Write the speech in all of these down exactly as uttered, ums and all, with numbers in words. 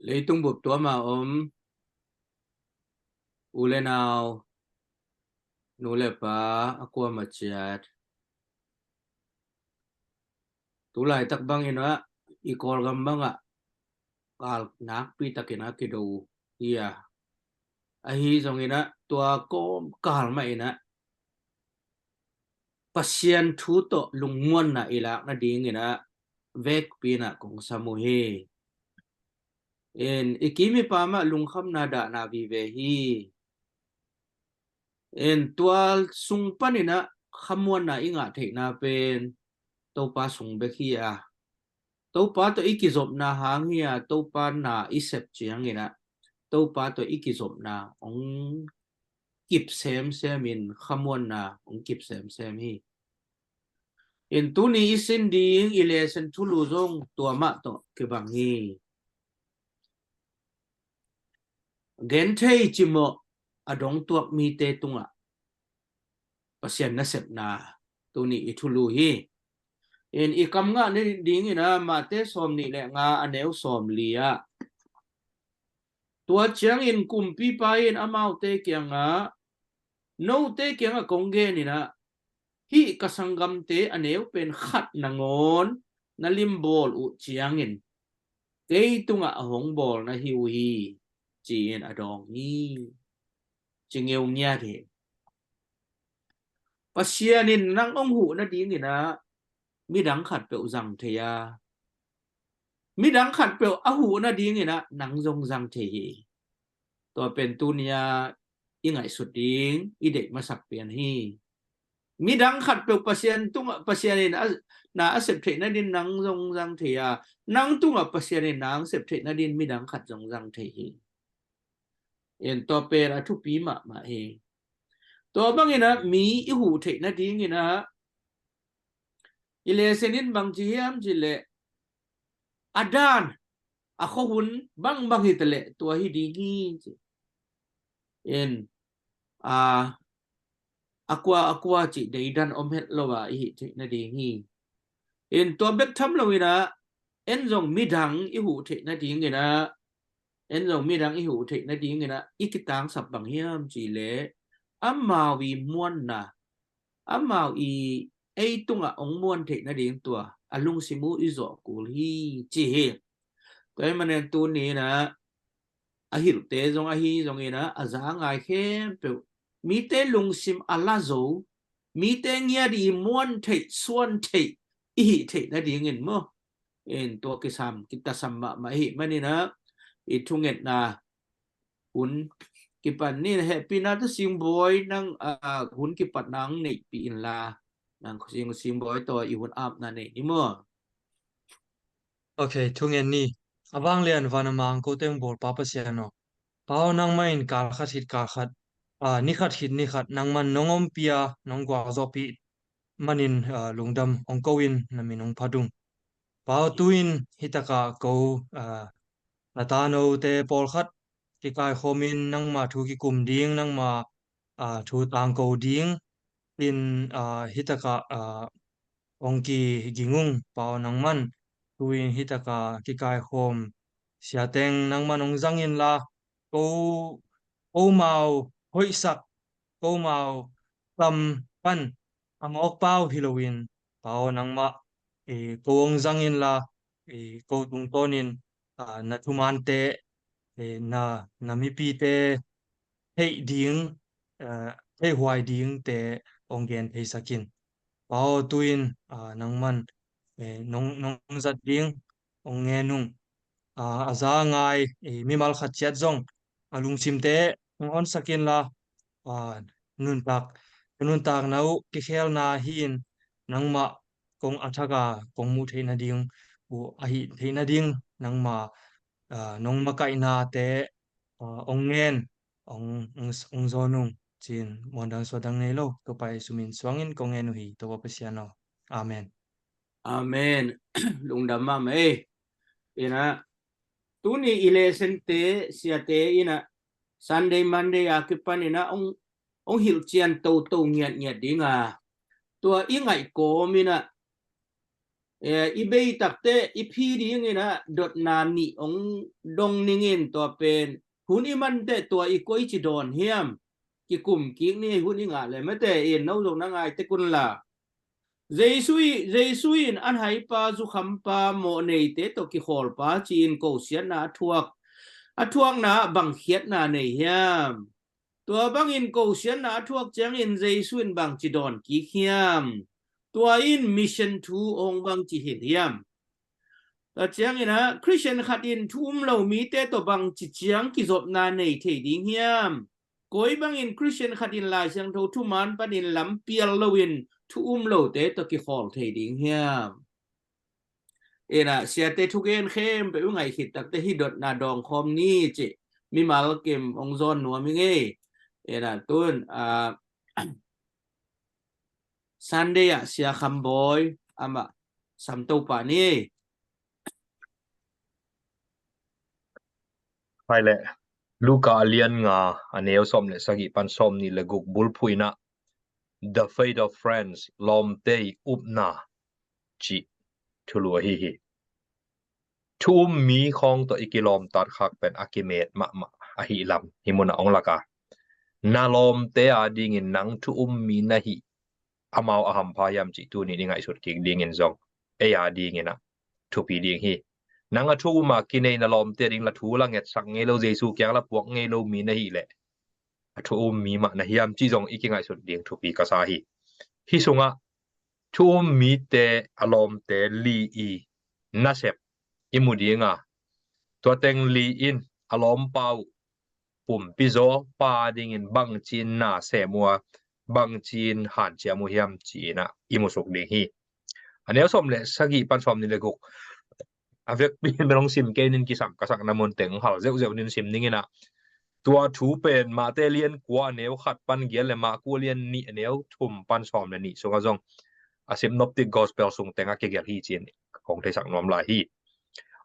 Leitung bup tuama om u le nau, nu le pa, a kuama ciat, tu laitak bangin ah i Kawlgam bangah kal nakpi takin a kido hi a, ahi zongin ah tua kawmkal mah in ah Pasian thu tawh lungmuanna i lak nadingin ah vekpi in ah kong sam uh hi. In i kim i pam ah lungkhamna dahna vive hi. In tua sung panin ah khamuanna i ngah theihna pen Topa sung bek hi a, Topa tawh i kizopna hang hi a, Topa na i sep ciangin ah Topa tawh i kizopna hong kip semsem in khamuanna hong kip semsem hi. In tuni i sin ding i lesson thulu zong tua mah tawh kibang hi. Genthei cimawh a dongtuak mite tungah Pasian nasepna tuni i thulu hi. In i kam ngah nadingin ah Mate sawm nih le nga a neu sawm li ah, tua ciangin kumpipa in amaute kiangah, note kiangah kong genin ah, hih ka sanggamte a neu pen khat nangawn na limbawl uh ciangin kei tungah a hong bawl na hi uh hi, ci-in a dawng hi. Ci ngeu ngiat hi. Pasian in nang hong huh nadingin ah midang khatpeuh zang thei a, midang khatpeuh a huh nadingin ah nang zong zang thei hi. Tua pen tuni-a i ngaihsut ding i deih masak pian hi. Midang khatpeuh Pasian tungah Pasian in a, na a sep theih nadin nang zong zang thei a, nang tungah Pasian in na hong sep theih nadin midang khat zong zang thei hi. In tua pen a thupi mahmah hi. Tua bangin ah mi i huh theih nadingin ah i lesson in bang ci hiam cih leh, a dan a khuahun bangbang hi taleh tua hi ding hi ci. In a, a kua a kua cih deidan om het lo a i hih theih nading hi. In tua bek tham loin ah en zong midang i huh theih nadingin ah, en zong midang i huh theih nadingin ah i kitangsap bang hiam cih leh, amau i muanna, amau i ei tungah hong muan theih nading tua a lungsim uh i zawh kul hi ci hi. Tua ahih manin tuni-in ah a hilhte zong ahi zongin ah a za ngai khempeuh mite lungsim a la zo, mite ngiat i muan theih suan theih i hih theih nadingin maw, in tua kisam kitasam mahmah ahih manin ah i thungetna hun kipan ni. Hehpihna tawh Singbawi nang, ah, hun kipatna hong neihpih inla, nang Sing, Singbawi tawh i hun apna nei ni maw? Ok, thungen ni. A vanglian van a mang kote hong bawl Pa Pasian aw, Pa aw, nangmah in kal khat khit kal khat, ah, ni khat khit ni khat nangman nong ompih a, nong gualzawhpih manin, ah, lungdam hong ko in, na min hong phat ung. Pa aw, tu-in hitakah ko, ah, na tanote pawlkhat kikaikhawmin nangma thu kikum ding, nangma, ah, thu tangko ding in, ah, hitakah, ah, hong kiging ung. Pa aw, nangman tu-in hitakah kikaikhawm siateng nangman hong zang inla, ko, komau hoihsak, komau tam pan a mawk pau hi loin, Pa aw, nangmah, eh, ko hong zang inla, eh, ko tungtawnin, ah, na thumante, eh, na, na mipite theih ding, eh, theihhuai dingte hong gen theisak in. Pa aw, tu-in, ah, nangman, eh, nong, nong zat ding hong ngen ung. Ah, a za ngai, eh, mimal khat ciat zong a lungsimte hong honsak inla, ah, nuntak, nuntakna uh kikhelna hi-in, nangmah kong a thak a kong muh theih nading uh, a hih theih nading nangma, ah, nong makaihnate, ah, hong ngen, hong, hong, hong zawn ung ci-in muandang suandang nei lo Topa Jesu min suangin kong ngen uh hi, Topa Pasian aw. Amen. Amen. Lungdam mahmah ei. Ina, tuni i lesson-te siate ina Sunday, Monday a kipan ina hong, hong hilhcian toto ngiatngiat dinga, tua i ngaih kawm ina Eh, i bei takte i phi dingin ah dotna nih ong dong ningin, tua pen hun i manteh tua i koici dawn hiam? Kikum kik ni, hun i ngah le mate in no zong na ngai tek un la. Jesu i, Jesu in an haipa, zukhampa, mawhneite tawh kikhawlpa ci-in kosiatna a thuak, a thuakna ah bang khiatna nei hiam? Tua bangin kosiatna a thuak ciangin Jesu in bang ci dawn kik hiam? Tua in mission thu hong bang ci hilh hiam? Tua ciangin ah Christian khat in thu um lo mite tawh bang ci ciang kizopna nei thei ding hiam? Koi bangin Christian khat in Lai Siangtho thuman panin lam pial loin thu um lote tawh kikhawl thei ding hiam? Ina, siate thugen khempeuh i ngaih khit takte hi dotna dawng khawm ni ci. Mimal kim ong zawn nuam hi ngei. Ina, tun, ah, Sunday ah Sia Kham Bawi amah sam to pah ni. Hai le, Luka a lian nga, a neu sawm le sagih pan sawm nih le guk bulphuh in ah, The Fate of Friends, lawmte i upna, cih thulu ahi hi. Thu um mi khawng tawh i kilawmtat khak pen a kimet mahmah ahih lam hih munah ong lak a, na lawmte a dingin nang thu um mi na hih amau a hampha hiam cih tuni i ngaihsut kik dingin zong ei a dingin ah thupi ding hi. Nang a thu um a kinei na lawmte a ding la thu la ngetsak ngei lo, Jesu kiang la puak ngei lo mi na hih leh a thu um mi mah na hiam cih zong i kingaihsut ding thupi ka sa hi. Hih sungah thu um mite a lawmte li i nasep i mu ding a, tua teng li in a lawmpa uh pumpi zaw pa dingin bangci-in na sem uh a, bangci-in hanciam uh hiam ci-in ah i musuk ding hi. A neu sawm le sagih pan sawm nih le guk a vekpi in hong sim kei ning, kisam ka sakna mun teng hal zeuhzeuh ning sim ning in ah, tua thu pen Mate lian kua a neu khat pan giat le Marku lian nih a neu thum pan sawm le nih sungah zong a Synoptic Gospel sung tengah kigelh hi ci-in kong theisak nuam lai hi.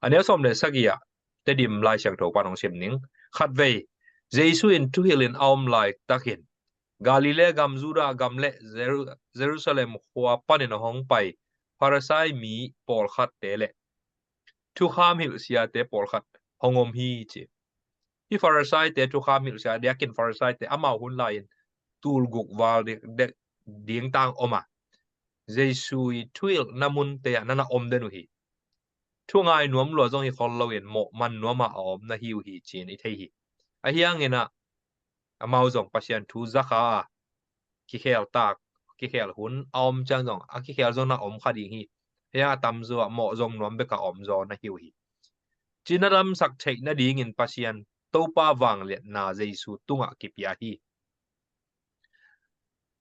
A neu sawm le sagih ah Tedim Lai Siangtho pan hong sim ning. Khatvei Jesu in thuhilh in a om laitakin Galilee gam, Judah gam le Jeru-, Jerusalem khua panin a hong pai Farisai mi pawlkhatte le thukham hilh siate pawlkhat hong om hi ci. Hih Farisaite, thukham hilh sia, diakin Farisaite amau hun lai-in tul guk val ding, ding, ding tang om a, Jesu i thuhilhna munte ah na na om den uh hi. Thu ngai nuam lua zong hi khol loin mawh man nuam a a om na hi uh hi ci-in i thei hi. Ahi hangin ah amau zong Pasian thu zakha a kikhel tak, kikhel hun a om ciang zong a kikhel zong na om kha ding hi. Hih a tamzaw ah mawh zong nuam bek a om zaw na hi uh hi. Cina damsak theih nadingin Pasian Topa vangliatna Jesu tungah kipia hi.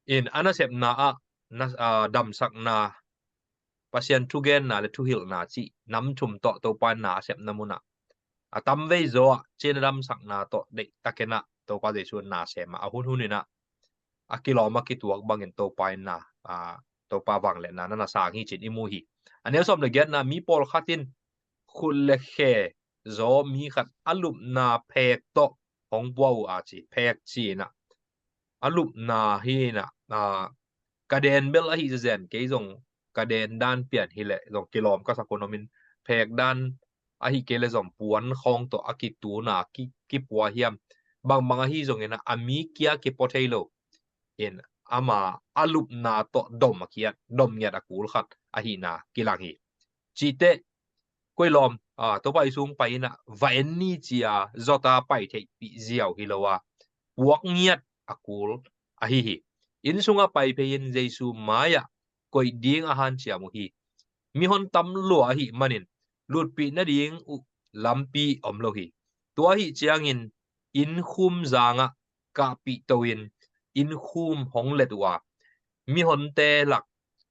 In a nasepna ah na, ah, damsakna, Pasian thugenna le thuhilhna cih nam thum tawh Topa in na a sepna munah a tamvei zaw ah cina damsakna tawh deihtakin ah Topa Jesu in na sem a, a hunhun in ah a kilawm a kituak bangin Topa in na, ah, Topa vangliatna na na sang hi ci-in i mu hi. A neu sawm le giatna, mi pawlkhat in khut le khe zaw mi khat a lupna phek tawh hong pua uh a ci. Phek ci-in ah a lupna hi in ah, ah, ka den bel ahi zezen kei zong ka den dan pian hi leh zong kilawm ka sak hun om in, phek dan ahi kei leh zong puan khawng tawh a kituna ki, kipua hiam, bangbang ahi zongin ah a mi kia kipua thei lo in ama a lupna tawh dom a kiat, dom ngiat a kul khat ahihna kilang hi. Cih teh koi lawm, ah, Topa i sung pai in ah va en ni ci-a zawta pai theihpih ziau hi lo a, puak ngiat a kul ahi hi. Inn sungah pai phei in Jesu mai-ah koih ding a hanciam uh hi. Mihon tam lua ahih manin lutpih nading uh lampi om lo hi. Tua ahih ciangin innkhum zangah kahpih to-in innkhum hong let uh a, mihonte lak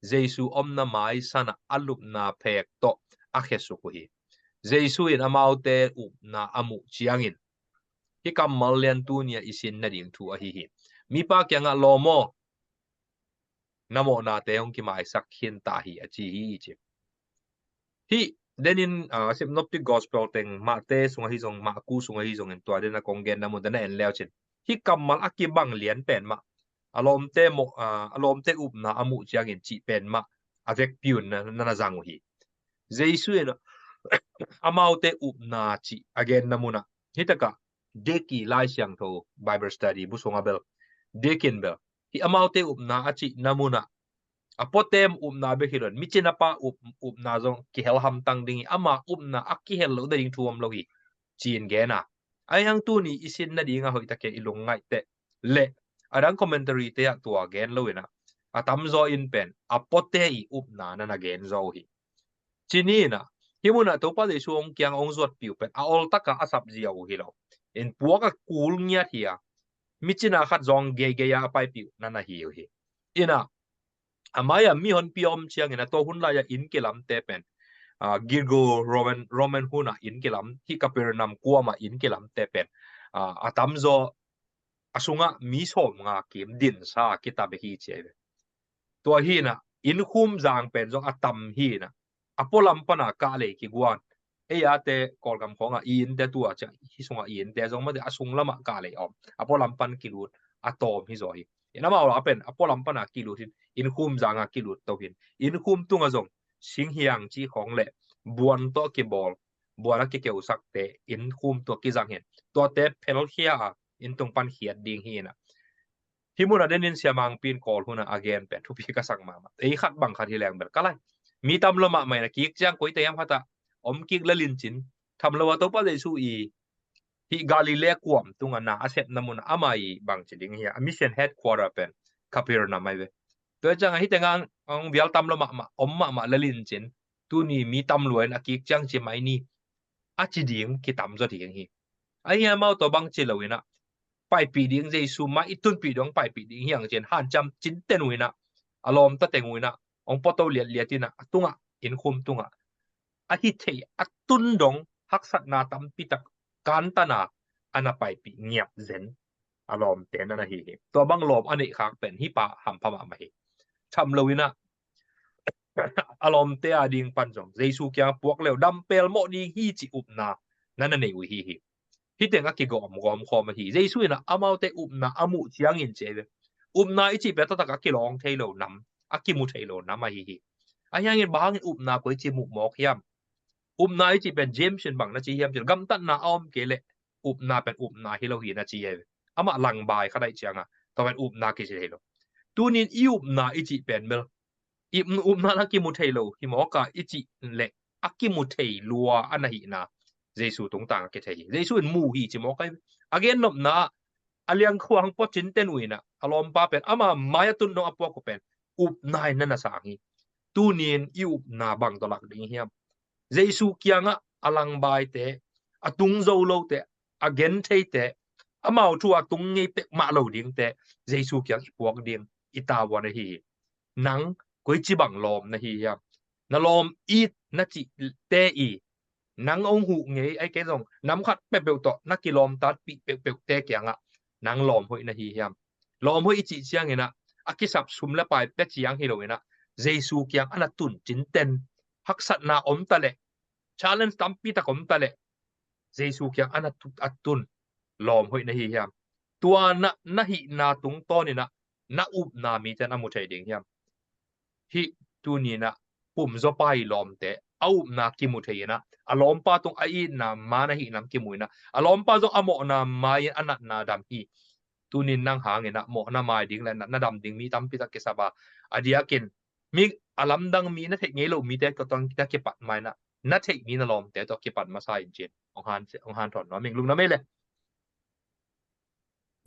Jesu omna maisan ah a lupna phek tawh a khesuk uh hi. Jesu in amaute upna a muh ciangin, hih kammal lian tuni-a i sin nading thu ahi hi. Mipa kiangah, "Lawm aw, na mawhnate hong kimaisak khin ta hi," a ci hi, i ci. Hih denin, ah, Synoptic Gospel teng, Mate sung ahi zong, Marku sung ahi zongin tua den a kong genna mun den a en leu cin, hih kammal a kibang lian pen mah, a lawmte mawh, ah, a lawmte upna a muh ciangin cih pen mah a vekpi un na, na, na zang uh hi. Jesu in amaute upna cih a genna munah, hitakah Deki Lai Siangtho Bible Study bu sungah bel, Dekin bel, hih amaute upna a cihna munah a puate upna bek hi lo in, micinapa up, upna zong kihel hamtang ding hi, ama upna a kihel loh nading thu om lo hi, ci-in gen a. Ahi hang tuni i sin nading a hoihtakin i lungngaih teh leh, a dang commentary te ah tua gen lo in ah, a tamzaw in pen a puate i upna na na gen zaw uh hi. Ci ni in ah, hih munah Topa Jesu hong kiang hong zuatpih uh pen a oltaka a sapzia uh hi lo in, puak a kul ngiat hi a, micina khat zong geigei a a paipih uh na na hi uh hi. In ah, a mai-ah mihonpi a om ciangin a tua hun lai-ah inn kilamte pen, ah, Greco-Roman, Roman hunah inn kilam, hih Capernaum kuamah inn kilamte pen, ah, a tamzaw a sungah mi sawmnga kim dinsa a kitam hi ci ahi ve. Tua hi in ah, innkhum zang pen zong a tam hi in ah, a pualam pana kahlei kiguan. Ei ate Kawlgam khawngah i innte tua ciang, hih sungah i innte zong mate a sunglamah kahlei a om. A pualam pan kilut a tawm hi zaw hi. In amau la pen a pualam pana kilut hin, innkhum zanga kilut to hin. Innkhum tungah zong singhiang ci khawng leh buan tawh kibawl, buan a kikeusakte innkhum tungah kizang hin. Tuate phelkhia a inn tung pan khiat ding hi in ah. Hih munah denin Sia Mangpi in Kawl hunah a gen pen thupi ka sak mahmah. Ei khat bang khat hi leng bel ka lai. Mi tam lo mahmah in a kik ciang koite hiam khatah om kik lel in cin, tham lo a Topa Jesu i hih Galilee kuam tungah na a sepna munah ama i bangci ding hi a, a mission headquarter pen Capernaum ahi ve. Tua ciangah hih tengah hong vial tam lo mahmah, om mahmah lel in cin, tuni mi tam lua in a kik ciang ci mai ni, a ci ding kitam zaw ding hi. Ahi hang amau tua bang ci lo in ah, paipih ding, Jesu mai i tunpih dong paipih ding hi hang cin, hanciam cinten uh in ah, a lawmta teng uh in ah, hong puato liatliat in ah, a tungah, innkhum tungah a hi thei a tun dong haksatna tampi tak kantana a na paipih ngiap zen a lawmte na na hi hi. Tua bang lawm a neih khak pen hih pa hampha mahmah hi. Tham lo in ah, a lawmte a ding pan zong Jesu kiang puak leu dam pelmawh ding hi cih upna na na nei uh hi hi. Hih teng a kigawmgawm khawm ahi. Jesu in ah amaute upna a muh ciangin ci ahi ve. Upna i cih pen taktak a kilawng thei lo nam, a kimu thei lo nam ahi hi. Ahi hangin bang hangin upna koici muh mawk hiam? Upna i cih pen James in bang na ci hiam cih leh, gamtatna a om kei leh upna pen upna hi lo hi na ci ahi ve. Amah langbai khat ahih ciangah tua pen upna kici thei lo. Tunin i upna i cih pen bel i upna na kimu thei lo hi mawk a, i cih leh a kimu thei lua a na hihna Jesu tungtang a kithei hi. Jesu in mu hi ci mawk ahi ve. A gennopna ah a liangkhuang pua cinten uh in ah, a lawmpa pen ama mai a tun dong a puak uh pen upna in na na sang hi. Tunin i upna bang tawh lak ding hiam? Jesu kiangah a langbaite, a tung zo lote, a gentheite, amau thu a tung ngei pek mah lo dingte Jesu kiang i puak ding, i tavuan ahi hi. Nang koici bang lawm na hi hiam? Na lawm it na cihte i, nang hong huh ngei, ahih kei leh zong nam khat peuhpeuh tawh na kilawmtatpih peuhpeuhte kiangah nang lawm hoih na hi hiam? Lawm hoih i cih ciangin ah, a kisap sum le pai pia ciang hi lo in ah, Jesu kiang a na tun cinten, haksatna om ta leh, challenge tampi tak om ta leh, Jesu kiang a na tu-, a tun lawm hoih na hi hiam? Tua na, na hihna tungtawn in ah na upna mite na mu thei ding hiam? Hih tuni in ah pumzaw pa i lawmte a upna kimu thei in ah, a lawmpa tung a itna man ahihna kimu in ah, a lawmpa zong a mawhna mai-in a natna dam hi. Tunin nang hangin ah mawhna mai ding le natna dam ding mi tampi tak kisap a, a diakin mi a lamdang mi, na theih ngei lo mite tawh na kipat mai in ah, na theih mi na lawmte tawh kipat masa in cin hong han, hong hanthawn nuam ing. Lungdam ei le.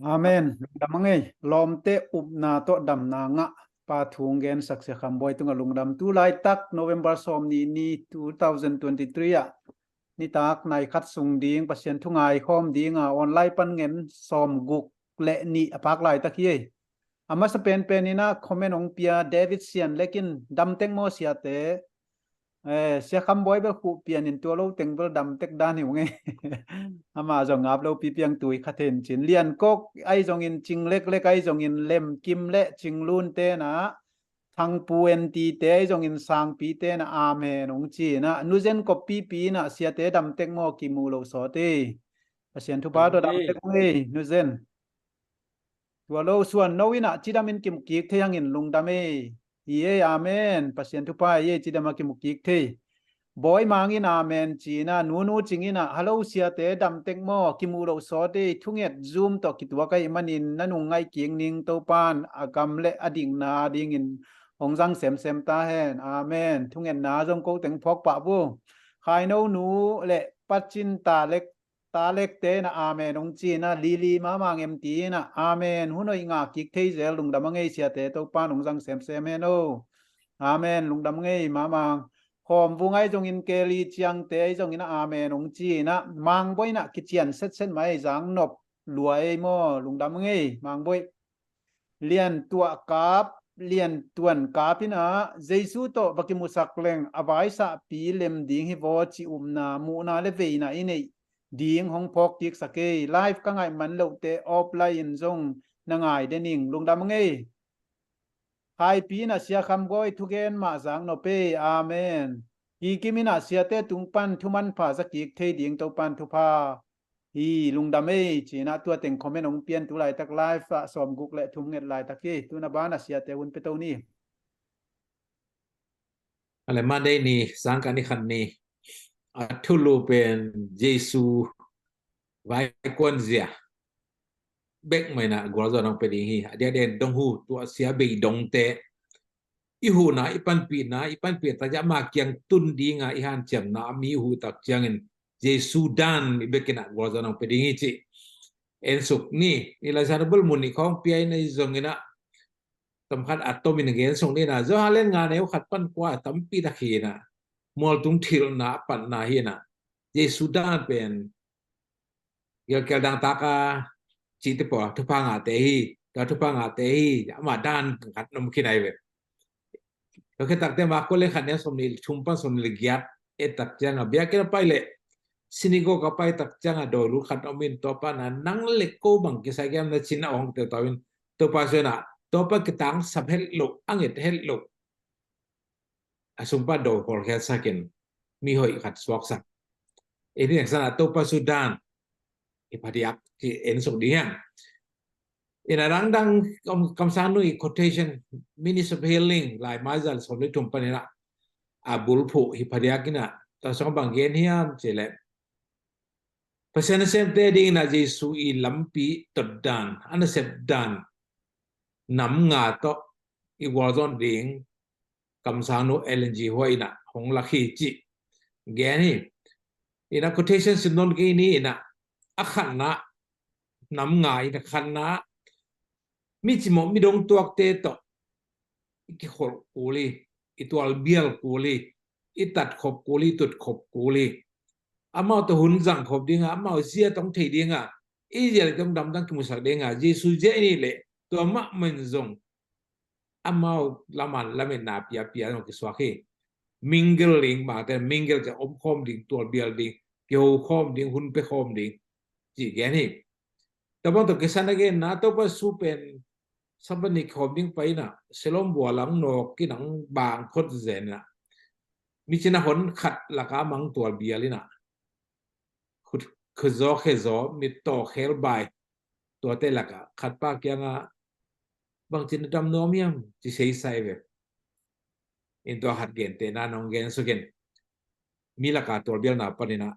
Amen. Lungdam a ngei. Lawmte upna tawh damna ngah pa thu hong gensak Sia Kham Bawi tungah lungdam. Tu laitak November sawmnih ni two thousand twenty-three ah nitak nai khat sung ding Pasian thu ngaikhawm ding a online pan ngen sawmguk le nih a pak laitak hi ei. A masa penpen in ah comment hong pia David Sian Lek in, dam tek maw siate. Eh, Sia Kham Bawi bel khuh pian in tua lo teng bel dam tek dan hi ung ei. Amah zong ap lo pi piang tui kha thei in cin. Lian Kok ahi zongin, Cing Lek Lek ahi zongin, Lem Kim le Cing Lun te in ah, Thang Pu En Ti te ahi zongin, Sang Pi te in ah, amen hong ci in ah, Nu Zen Kop Pi Pi in ah, siate dam tek maw, kimu lo sawt ei. Pasian thupha tawh dam tek ung ei, Nu Zen. Tua lo Suan No in ah, cidam in kimu kik thei hangin lungdam ei. Hi ei, amen. Pasian thupha hi ei, cidam a kimu kik thei. Bawi Mang in amen ci-in ah, Nunu Cing in ah, halo siate, damtek maw, kimuh loh sawt ei, thunget Zoom tawh kituak ahih manin na nung ngaih kik ning, Topa'n a gam le a dikna dingin hong zang semsem ta hen. Amen. Thungetna zong ko teng phawk pah vo. Khaino nu le Pacin ta lek ta lekte in ah amen hong ci-in ah, Lili Mamang M T in ah amen. Hun hoih ngah kik thei zel, lungdam a ngei siate, Topa'n hong zang semsem hen o. Amen, lungdam ngei Mamang. Khawm Vung ahi zongin, Keli Ciangte ahi zongin ah amen hong ci-in ah, Mang Bawi in ah kician setset mah ei, zang nop lua ei maw, lungdam ngei Mang Bawi. Lian Tuah Kap, Lian Tuan Kap in ah, Jesu tawh va kimusak leng a vaisahpi lem ding hi vaw cih upna, muhna le veina i neih ding hong phawk kiksak ei. Live ka ngaih man loh teh offline in zong na ngai den ing, lungdam ngei. Haipi in ah, Sia Kham Gawi, thugen mah zak nop ei. Amen. Kikim in ah, siate tung pan thu manpha za kik thei ding Topa'n thupha hi, lungdam ei ci-in ah, tua teng comment hong pian, tu laitak live ah sawmguk le thum nget laitak hi. Tu na ban ah siate hun pia to ni. Ale, Monday ni, sangkah ni khat ni, a thulu pen Jesu vaikuanzia bek mah in ah gualzawhna hong pia ding hi. A diakdiak in dong huh, tua sia bei dongte i huhna, i panpihna, i panpih tak ciang ama kiang tun ding a i hanciamna, a mi i huh tak ciangin Jesu dan i bek in ah gualzawhna hong pia ding hi cih en suk ni. I Laisiangtho bul mun nih khawng pia in ah, i zong in ah tam khat a tom in gen suk ni in ah, Johan lian nga, neu khat pan kua, tampi tak hi in ah, mualtung thilna a patna hi in ah, Jesu dan pen gilkial dangtak a cihte pawl thupha ngahte hi, tua thupha ngahte hi, ama dan khat na om khin ahi ve. Tua khit tak teh Marko lian khat, neu sawmnih le thum pan sawmnih le giat et tak ciang a, biakinn a pai leh, sinagog a pai tak ciang a, dawi lut khat om in, tua pan ah, nang le ko bang kisai hiam, na cina hong teutau in, Topa sung in ah, Topa kitangsap het loh, a nget het loh, a sung pan dawi hawlkhiatsak in, mi hoih khat suaksak. Ei ni, nang san ah Topa Jesu dan hi phadiak, ci en suk ding hi hang. In ah, dangdang kam, kamsang nu i quotation, Ministry of Healing, Laimai zan sawm le thum pan in ah, a bulphuh hi phadiak in ah, tua sung bang gen hiam cih leh, Pasian nasemte ding in ah Jesu i lampi tot dan, a nasep dan, nam nga tawh i gualzawh ding, kamsang nu Ellen G White in ah hong lak hi cih gen hi. In ah, quotation sim nawn kei ni in ah, a khatna, nam nga in ah, khatna, mi cimawh, mi dong tuakte tawh i kikholh kul hi, i tualbial kul hi, i tatkhop kul hi, i tutkhop kul hi. Amau tawh hun zangkhop ding a, amau zia tawh hong thei ding a, i zia le tawh damdang kimusak ding a, Jesu zia i neih leh, tua mahmah in zong amau laman lametna piapia zong kisuak hi. Mingle ding, mate mingle ciang omkhawm ding, tualbial ding, kihokhawm ding, hun pekhawm ding, cih gen hi. Tua bang tawh kisai a genna, Topa Jesu pen Sabbath ni kikhawm ding pai in ah, Siloam bual ah hong nawk in ah, hong bang khot zen in ah, mi cina hon khat lak ah amah hong tualbial in ah, khut, khutzaw khezaw, mittaw khelbai, tuate lak ah khat pa kiang ah, bangci na dam nuam hiam, ci seisai ve. In tua khat gentehna nong gen suk in, mi lak ah tualbialna pan in ah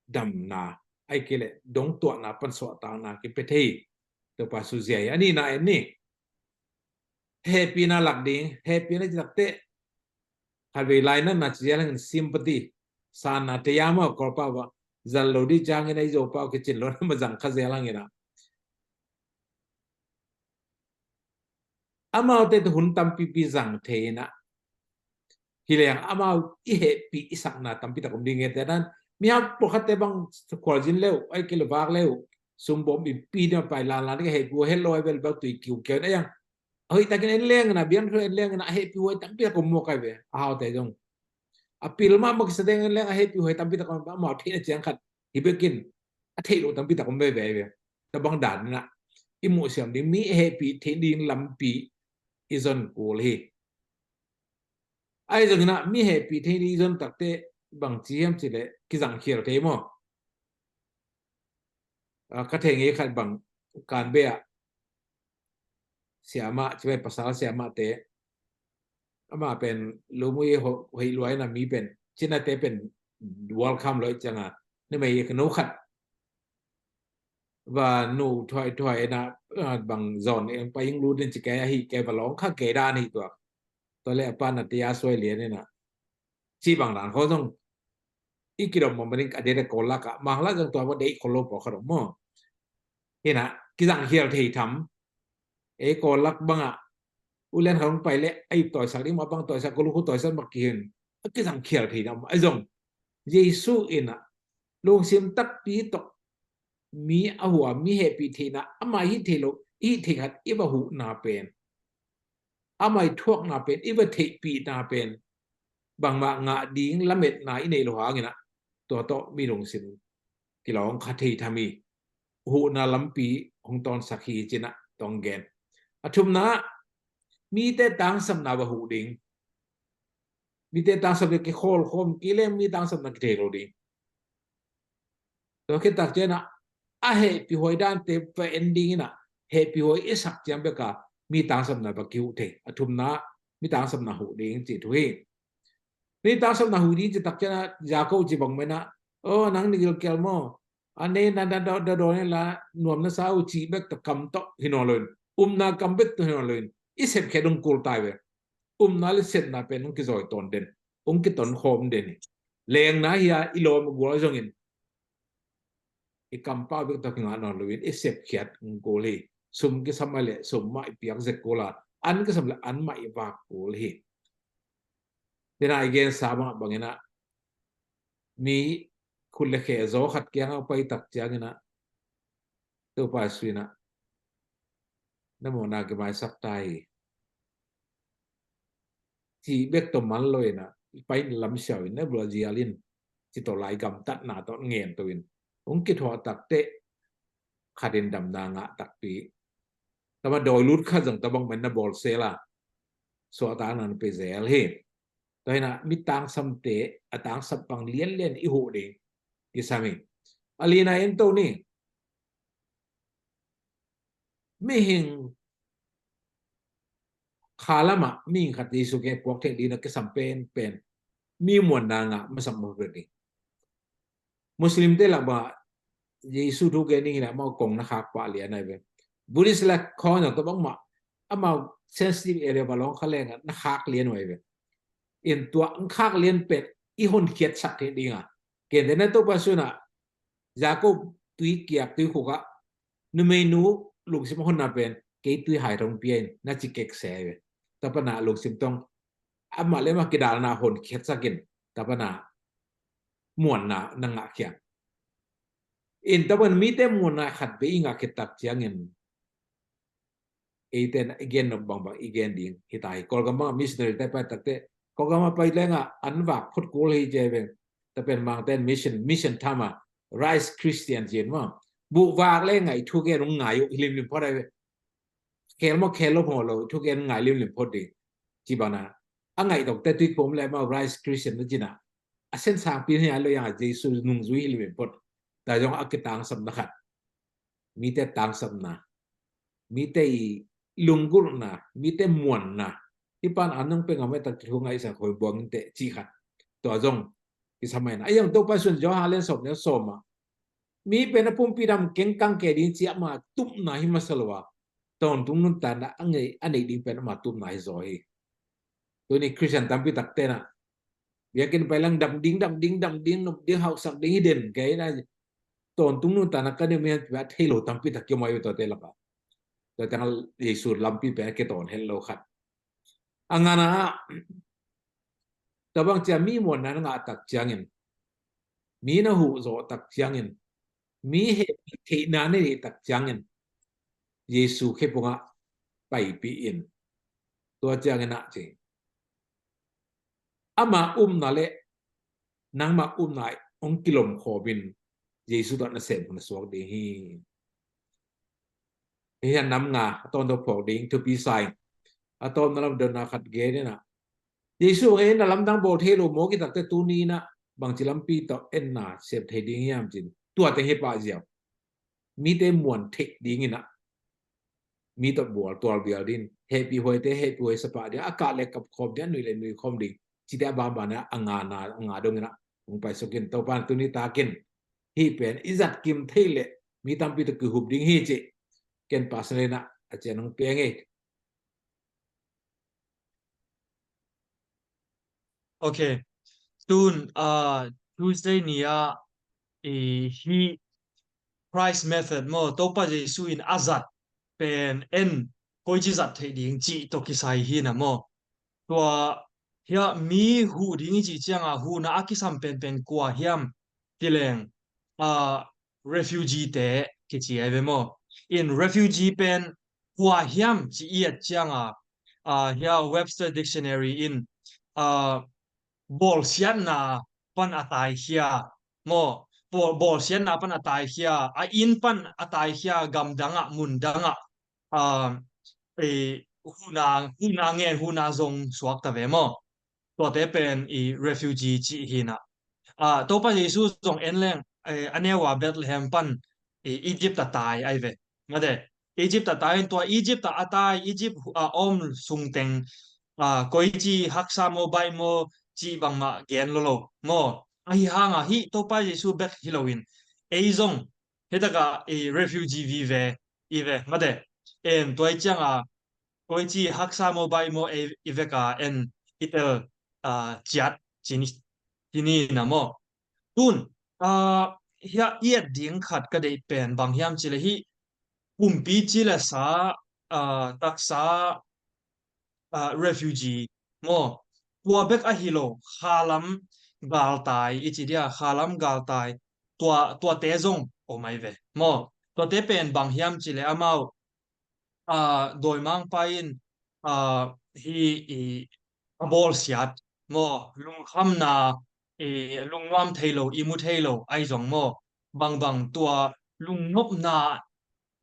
damna, ahih kei leh dongtuahna pan suahtakna kipia thei, Topa Jesu zia hi. A nihna en ni. Hehpihna lak ding, hehpihna cih tak teh, khatvei lainatna ci zel hang in, sympathy, sanna, taya maw, Kawlpau ah, zat lo ding ciangin a i Zopau kicin lo na ma zang kha zel hang in ah, amaute tawh hun tampipi zang thei in ah, hi leng amau i hehpih i sakna tampi tak om ding hi. Te dan, mi hau pawlkhatte bang khualzin le uh, ahih kei leh vak le uh, sumbawm i pi ding a pai lanlan ding a, hehpih uh a het lo, a vel bek tui kiukiau in a, a hoih takin en leng in ah, biang thu en leng in ah, a hehpih uh a tampi tak om mawk ahi ve, a haute zong. A pil mahmah kisa ding en leng, a hehpih uh a tampi tak om, amau theihna ciang khat hi bekin, a theih loh tampi tak om veve ahi ve. Tua bang dan in ah i muhsiam ding, mi hehpih theih ding lampi i zon kul hi. Ahi zongin ah mi hehpih theih ding i zon tak teh bangci hiam cih leh kizangkhial thei maw? Ah, ka thei ngei khat bang, Kanbe ah siamah, ci mai, pasal siamahte, amah pen lum uh hi, hoih lua in ah, mi pen cinate pen welcome lo i cianga, numei ka no khat va nu thuai thuai na, ah, bang zon eng pa ing lu din ci kei ahi kei va long kha kei dan hi tua. Tua le a pa na tia suai lian ina ci bang dan kho zong i kidom mamaning a dede kolak a mangla zong tua va dei kolo po kha dong mo. Hina kizang hial thei tham. Ei kolak banga ulen khang pai le ai toisak ding ma bang toisak kolo khu toisak mak kihin a kizang hial thei tham. Ai zong Jesu ina lungsim takpi tok mi a hua mi hehpih theihna ama hi thei lo i hi thei khat i va huhna pen ama i thuakna pen i va theihpihna pen bangmah ngah ding lametna i neih lo hangin ah tua tawh mi lungsim kilawng kha thei tham i huhna lampi hong tawnsak hi cinah tong gen. A thumna ah mite tangsapna va huh ding. Mite tangsap ding kikhawlkhawm kileng mi tangsapna kithei lo ding. Tua khit tak cianah a hehpih huai dante va en ding inah hehpih huai i sak ciang beka mi tangsapna va kihuh thei. A thumna mi tangsapna huh ding ci thu hi. Mi tangsapna huh ding ci tak cianah Jakob ci bang menah, o nang ni gilkel maw? A nei na da da da dawn la nuam na sa uh cih bek tawh kam tawh hi nawn loin umna kam bek tawh hi nawn loin i sepkhiat hong kul tai ve. Umna le sepna pen hong kizawi tawn den, hong kiton khawm den hi. Lengna hi a i lawm a gual zongin i kampau bek tawh kingah nawn loin i sepkhiat hong kul hi. Sum kisam a le sum mah i piak zek kul a, an kisam le an mah i vak kul hi. Tena i gensa mah banginah mi khut le khe zaw khat kiangah pai tak cianginah Topa Jesu inah na mawhna kimaisak ta hi. Cih bek tawh man lo inah i pai lam siau in na bula zial in ci tawh lai gamtatna tawh ngen to in hong kithuah takteh khatin damna ngah takpi. Tama dawi lut khat zong tabang man na bawl sela suahtakna na pe zel hi. Tua hinah mi tangsamte a tangsap bang lianlian i huh ding kisam hi. A lina en to ni. Mihing khalamah mihing khat Jesu ke puak thei dina kisam pen pen mi muanna ngah masam mah pen ding. Muslim te lak bang Jesu thu gen ding hinah amau kong na khak pah lian ai ve. Buddhist lak khawng zong tabang mah amau sensitive area ba long kha lenga na khak lian ai ve. In tua khak lian pen i hon khiat sak thei dinga. Ken te na Topa Jesu na Jakob tui kiak tui khukah numeinu lungsim honna pen kei tui hai thong pia in na ci kek se ve. Tapana lungsim tong amah le amah kidalna hon khiat sakin tapana muanna na ngah khiat. In tapan mite muanna khat be i ngah khiat tak ciangin eite na i gen nop bangbang i gen ding hita hi. Kawlgam banga missionary te pai takte Kawlgama pai lenga an vak phot kul hi cia veng. Tapen mangten mission mission thama rice Christian cin ma buh vak lenga i thu gen ung ngai uh hilimlim phot ai ve. Khel maw khel lo phaw lo thu gen ngai limlim phot ding. Ci bana a ngaih tokte tuikhum le mau rice Christian na cina a sen sangpi hi a lo yang a Jesu nungzui hilimlim phot. Ta zong a kitangsapna khat mite tangsapna mite i lunggulhna mite muanna hi pan an nong pe ngam e tak thu ngaihsak hoi buang inte ci khat. Tua zong kisam aina a yang Topa sun Johan len sawm neu sawma mi pen a pumpi dam kengkang ke ding ci ama tupna hi masa lo a tawntung nuntakna a ngei a neih ding pen ama tupna hi zaw hi. Tuni Christian tampi tak tena biakin pai lang dam ding dam ding dam ding nop ding hauhsak ding hi den kei na tawntung nuntakna ka neih mi han pia thei lo tampi tak kiomai tua te laka tua tang Jesu lampi pen a kitawn het lo khat. A ngana ah tabang cia mi muanna na ngah tak ciangin mi na huh zawh tak ciangin mi hehpih theihna na neih tak ciangin Jesu khepungah paipih in tua ciangin ah ci ama upna le nangmah upna hong kilom khawmin Jesu tawh na sem na suak ding hi. Hi hian nam nga a tawnto phawk ding thupi sai a tawmna lam donna khat gen inah Jesu hong en na lamdang bawl thei lo maw kitakte tuni inah bangci lampi tawh enna sep thei ding hiam cin tua teng hi pah ziau. Mite muan theih ding inah mi tawh bual tual bial din hehpih huaite hehpih huai sapah ding a kah le kap khawm ding a nui le nui khawm ding cite a bangbang a ngana, a nga dongin ah hong paisuk in, Topa in tuni takin hih pen i zat kim thei leh mi tampi tawh kihup ding hi ci. Ken personally in ah a cian hong pia ing ei. Ok. Tun, ah, Tuesday ni ah i hih Christ method maw, Topa Jesu in a zat pen en koici zat theih ding cih tawh kisai hi na maw. Tua hiah mi huh ding i cih ciangah huhna a kisam penpen kua hiam ti leng, ah, refugee te kici ai ve maw. In refugee pen kua hiam ci i et ciangah, ah, hiah Webster Dictionary in, ah, bawlsiatna pan a taikhia maw, bawl, bawlsiatna pan a taikhia, a inn pan a taikhia, gamdangah, mundangah, ah, eh, huhna, huhna ngen, huhna zong suakta ve maw. Tuate pen i refugee cih hi na. Ah, Topa Jesu zong en leng, eh, a neu a Bethlehem pan i Egypt a tai ai ve. Mate, Egypt a tai in tua Egypt a a tai, Egypt a om sungteng, ah, koici haksa maw, baih maw cih bangmah gen lo lo maw. Ahi hangah hih Topa Jesu bek hi loin ei zong hitakah i refugee vive i ve mate. En tua i ciangah koici haksa maw, baih maw ei i veka en i tel, ah, ciat cini, cini na maw. Tun, ah, hiah i et ding khat ka deih pen bang hiam ci leh hih pumpi ci le sa, ah, taksa, ah, refugee maw. Tua bek ahi lo, khalam galtai i ci dia, khalam galtai, tua, tuate zong om ai ve maw. Tuate pen bang hiam ci leh amau, ah, dawimangpa in, ah, hih i a bawlsiat maw, lungkhamna, i lungnuam thei lo, i mu thei lo ai zong maw, bangbang tua lungnopna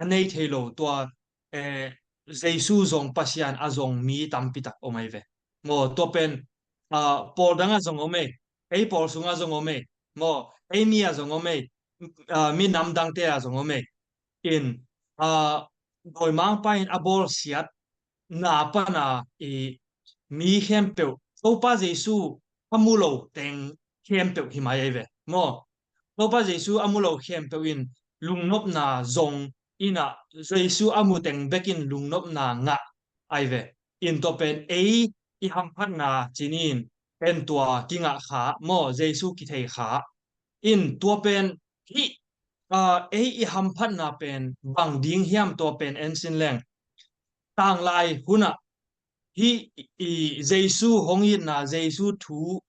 a nei thei lo, tua, eh, Jesu zong Pasian a zong mi tampi tak om ai ve maw. Tua pen, ah, pawl dangah zong om ei, ei pawl sungah zong om ei maw, ei mi ah zong om ei, ah, minam dangte ah zong om ei. In, ah, dawimangpa in a bawlsiatna pana i mi khempeuh, Topa Jesu a mu lo teng khempeuh hi mai ai ve maw. Topa Jesu a mu lo khempeuh in lungnopna zong in ah, Jesu a mu teng bekin lungnopna ngah ai ve. In tua pen ei i hamphatna cinin en tua kingah kha maw, Jesu kithei kha. In tua pen hih, ah, ei i hamphatna pen bang ding hiam, tua pen en sin leng. Tanglai hunah hih i Jesu hong itna, Jesu thu,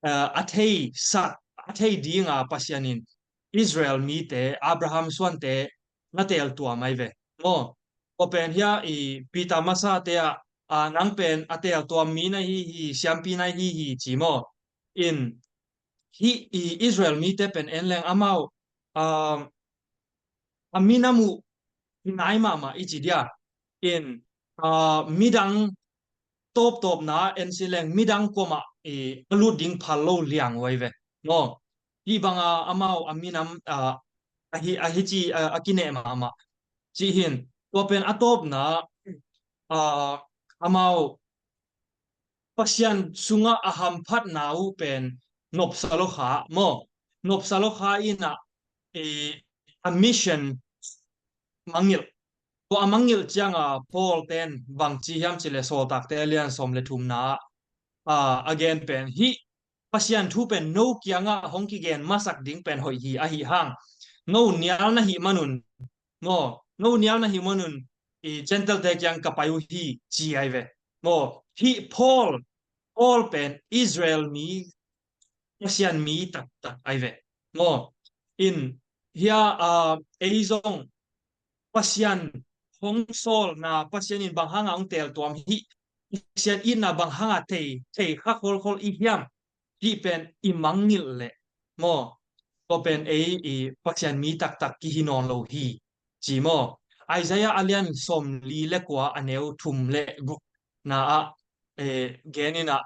ah, a theisak, a thei dinga Pasian in Israel mite, Abraham suante na teltuam ai ve maw. Tua pen hiah i Peter masate ah, ah, nang pen a teltuam mi na hi hi, siampi na hi hi ci maw. In hih i Israel mite pen en leng amau, ah, a minam uh hi nai mahmah i ci dia. In, ah, midang tawptawpna en sin leng midang kuamah i a lut ding phal lo liang uh ai ve maw. Hih banga amau a minam, ah, ahi, ahi ci, ah, a kineh mahmah. Cih hin tua pen a tawpna, ah, amau Pasian sungah a hamphatna uh pen nopsa lo kha maw. Nopsa lo kha in ah, eh, a mission mangngilh. Tua a mangngilh cianga Paul ten bangci hiam ci leh Sawltakte a lian sawm le thumna ah, ah, a gen pen hih Pasian thu pen no kiangah hong kigen masak ding pen hoih hi ahi hang. No nial na hih manun maw, no nial na hih manun i Gentile-te kiang ka pai uh hi ci ai ve maw. Hih Paul, Paul pen Israel mi, Pasian mi taktak ai ve maw. In hia, ah, ei zong Pasian hong sawlna, Pasian in bang hanga hong teltuam hih, Pasian itna bang hanga thei, thei kha kholkhol i hiam, hih pen i mangngilh leh maw, tua pen ei i Pasian mi taktak kihi nawn lo hi ci maw. Isaiah a lian sawmli le kua a neu thum le gukna ah, eh, gen in ah,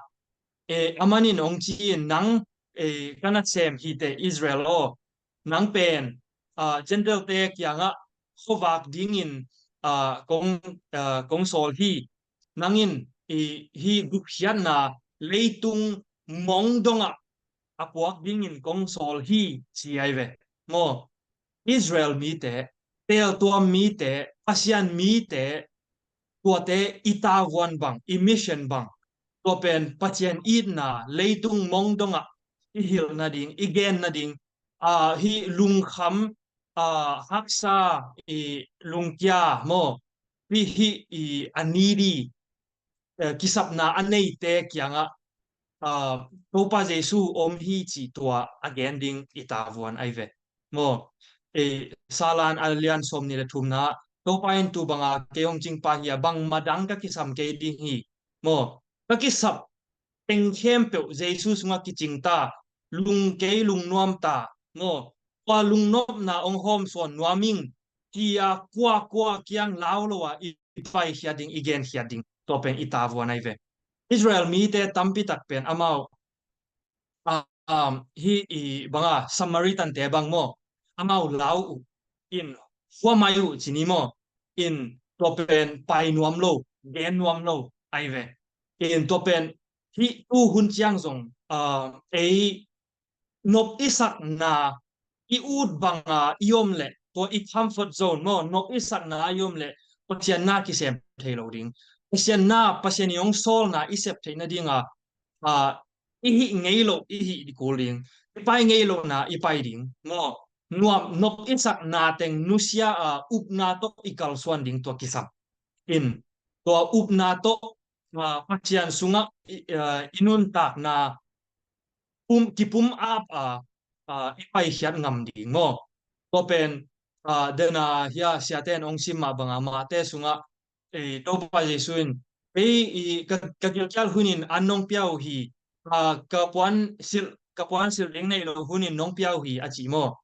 eh, a manin hong ci in, nang, eh, ka nasem hi teh Israel aw, nang pen, ah, Gentile-te kiangah khuavak dingin, ah, kong, ah, kong sawl hi. Nang in i, hih gupkhiatna, leitung mong dongah a puak dingin kong sawl hi, ci ai ve. Maw, Israel mite, teeltuam mite, Pasian mite, tuate i tavuan bang, i mission bang, tua pen Pasian itna leitung mong dongah i hilh nading, i gen nading, a, hih lungkham, a, haksa, i lungkia maw, hih, hih i a needy, eh, kisapna a neite kiangah, ah, Topa Jesu om hi cih tua a gen ding i tavuan ai ve. Maw, eh, Salan a lian sawm nih le thumna, Topa in tu banga kei hong cingpa hi a, bangmah dang ka kisam kei ding hi. Maw, ka kisap teng khempeuh Jesu sungah kicing ta, lung kei lungnuam ta. Maw, tua lungnopna hong hawmsawn nuam ing, ci a kuakua kiang lau lo a i i paikhiat ding, i genkhiat ding, tua pen i tavuan ai ve. Israel mite tampi tak pen amau, ah, um, hih i banga Samaritan te bang maw, amau lau uh in, huamai uh ci ni maw, in tua pen pai nuam lo, gen nuam lo ai ve. In tua pen hih tu hun ciang zong, ah, ei nop i sakna, i ut banga i om leh, tua i comfort zone maw, nop i sakna i om leh, Pasian na kisem thei lo ding. Pasian na, Pasian i hong sawlna i sep theih nadinga, a, i hih ngei loh, i hih ding kul ding. I pai ngei lohna, i pai ding. Maw, nuam, nop i sakna teng nusia a, upna tawh i kalsuan ding tua kisam. In, tua upna tawh, a, Pasian sungah i, a, i nuntakna pum, kipum ap a, a, i paikhiat ngam ding maw. Tua pen, a, dena hia siate in hong sim mah banga mahte sungah, eh, Topa Jesu in, ei, i, ka, ka gilkial hunin an nong pia uh hi, a, ka puan silh, ka puan silh ding nei lo hunin nong pia uh hi a ci maw.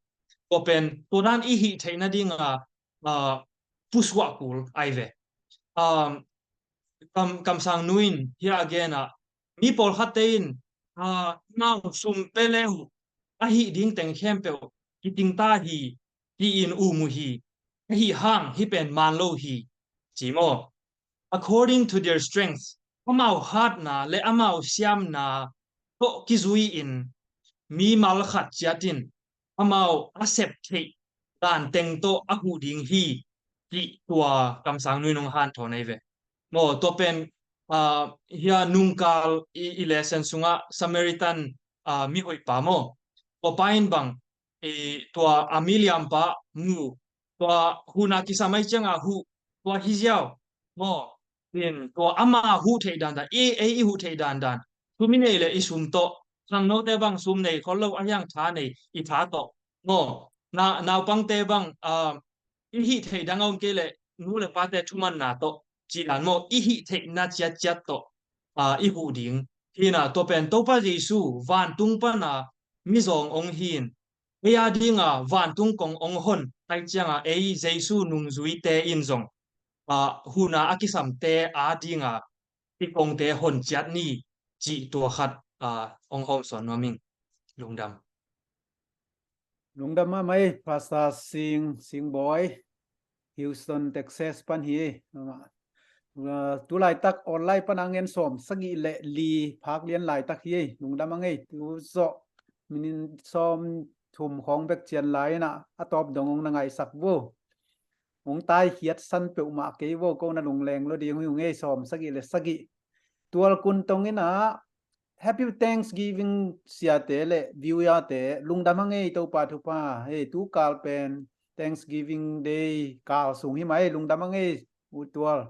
Tua pen, tua dan i hih theih nadinga, a, pusuah kul ai ve. A, kam, kamsang nu in hia a gen ah, mi pawlkhatte in, a, nau sum pe le uh, a hih ding teng khempeuh, kiting ta hi, tiin um uh hi, a hih hang hih pen man lo hi, ci maw. According to their strength, amau hatna le amau siamna tawh kizui in, mi mal khat ciat in, amau a sep theih dan teng tawh a huh ding hi, cih tua kamsang nu in hong hanthawn ai ve. Maw, tua pen, a, hia nungkal i, i lesson sungah Samaritan, a, mihoih pa maw. Tua pa in bang, i, tua a miliam pa mu, tua huhna kisam ai cianga huh, tua hi ziau. Maw, in, tua ama huh theih dandan, i, ei i huh theih dandan. Sum i nei le i sum tawh. Khangnote bang sum nei khol lo, a hiang tha nei, i tha tawh. Maw, na, naupangte bang, a, i hih theih dang a om kei leh, nu le pate thumanna tawh, ci dan maw, i hih theihna ciatciat tawh, a, i huh ding. Hina, tua pen Topa Jesu, vantung pana, mizawng hong hi in, ei a dinga, vantung kong hong hon, tai cianga, ei Jesu nungzuite in zong, a, huhna a kisamte a dinga, i kongte hon ciat ni, cih tua khat, a, hong hawmsawn nuam ing. Lungdam. Lungdam mahmah ei, Pastor Sing, Sing Boy, Houston, Texas pan hi. A, tu laitak online pan a ngen sawm sagih le li phak lian laitak hi ei. Lungdam a ngei, tu zawh minin sawm thum khawng bek cian lai inah, a tawp dong hong na ngaihsak vo. Hong taikhiat san peuhmah kei vo, ko na lungleng lo ding hi ung ei, sawm sagih le sagih. Tual kun tong inah, Happy Thanksgiving siate le viewer-te, lungdam a ngei, Topa thupha. Hei, tu kal pen Thanksgiving Day kal sung hi mai, lungdam a ngei, u tual.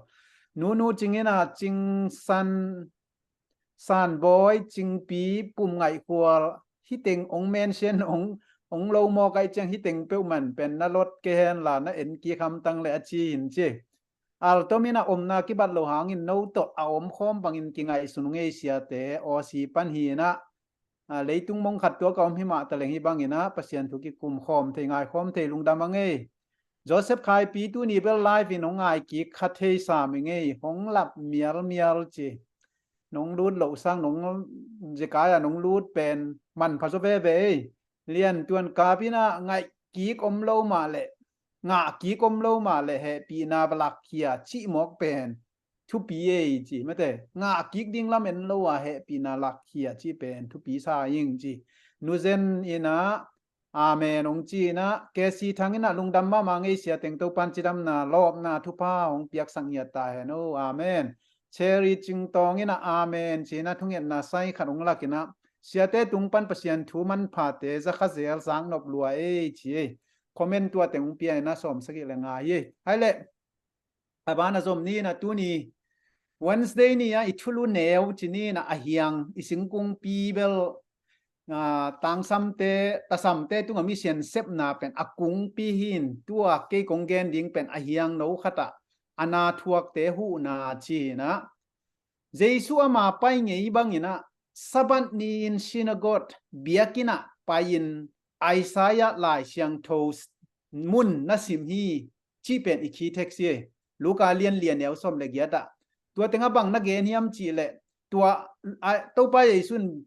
Nunu Cing inah, Cing San, San Bawi, Cingpi, Pum Ngaih Khual, hih teng hong mention, hong, hong lo maw kai ciang hih teng peuhmah pen na lot kei hen la, na en kik hamtang le a ci in ci. Altom inah omna kibat lo hangin no tawh a omkhawm bangin kingaihsun ung ei siate, Aussie pan hi inah, a, leitung mong khat tua ka om hi mah taleng hih bang inah, Pasian thu kikum khawm thei, ngai khawm thei, lungdam a ngei. Joseph Khaipi tuni bel live in hong ngai kik kha thei sam i ngei, hong lap mialmial ci. Nong lut loh sang, nong zekai a nong lut pen manpha zaw veve ei. Lian tuan kap inah ngaih kik om lo mah leh, ngah kik om lo mah leh hehpihna va lakkhia cih mawk pen thupi ei ci, mate, ngah kik ding lam en lo a hehpihna lak hi a ci pen thupi sa ing ci. Nuzen in ah amen hong ci in ah, Kesi Thang in ah lungdam mahmah ngei, sia teng Topan cidamna lawpna thupha hong piaksak ngiat ta hen o, amen. Cherry Cing Tawng in ah amen ci in ah thungetna sai khat hong lak in ah, siate tung pan Pasian thu manphate zakha zel zak nop lua ei ci ei. Comment tua teng hong pia in ah sawm sagih le nga hi ei. Hai leh, a ban a zom ni in ah tuni Wednesday ni ah i thulu neu ci ni in ah a hiang i singkungpi bel, ah, tangsamte, tasamte tungah misian sepna pen a kungpi hi in, tua kei kong gen ding pen a hiang no khat ah a na thuakte huhna ci in ah, Jesu ama pai ngei bang in ah Sabbath ni-in synagogue, biakinn ah pai-in Isaiah Lai Siangtho s-, mun na sim hi cih pen i key text hi. Luka lian li a neu sawm le giat ah. Tua teng ah bang na gen hiam cih leh, tua, a, Topa Jesu in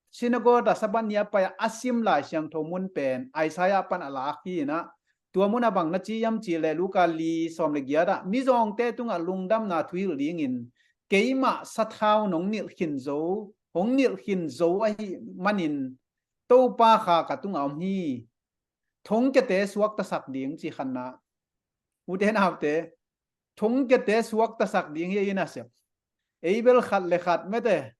synagogue ah Sabbath ni a pai a, a sim Lai Siangtho mun pen Isaiah pan a lak hi in ah, tua mun ah bang na ci hiam cih leh Luka li sawm le giat ah, mizawngte tungah lungdamna thuhilh dingin keimah sathau nong nilh khin zo, hong nilh khin zo ahih manin Topa kha ka tungah om hi. Thongkiate suaktasak ding ci khatna. Ute naute, thongkiate suaktasak ding hi a, i na sep. Ei bel khat le khat mate,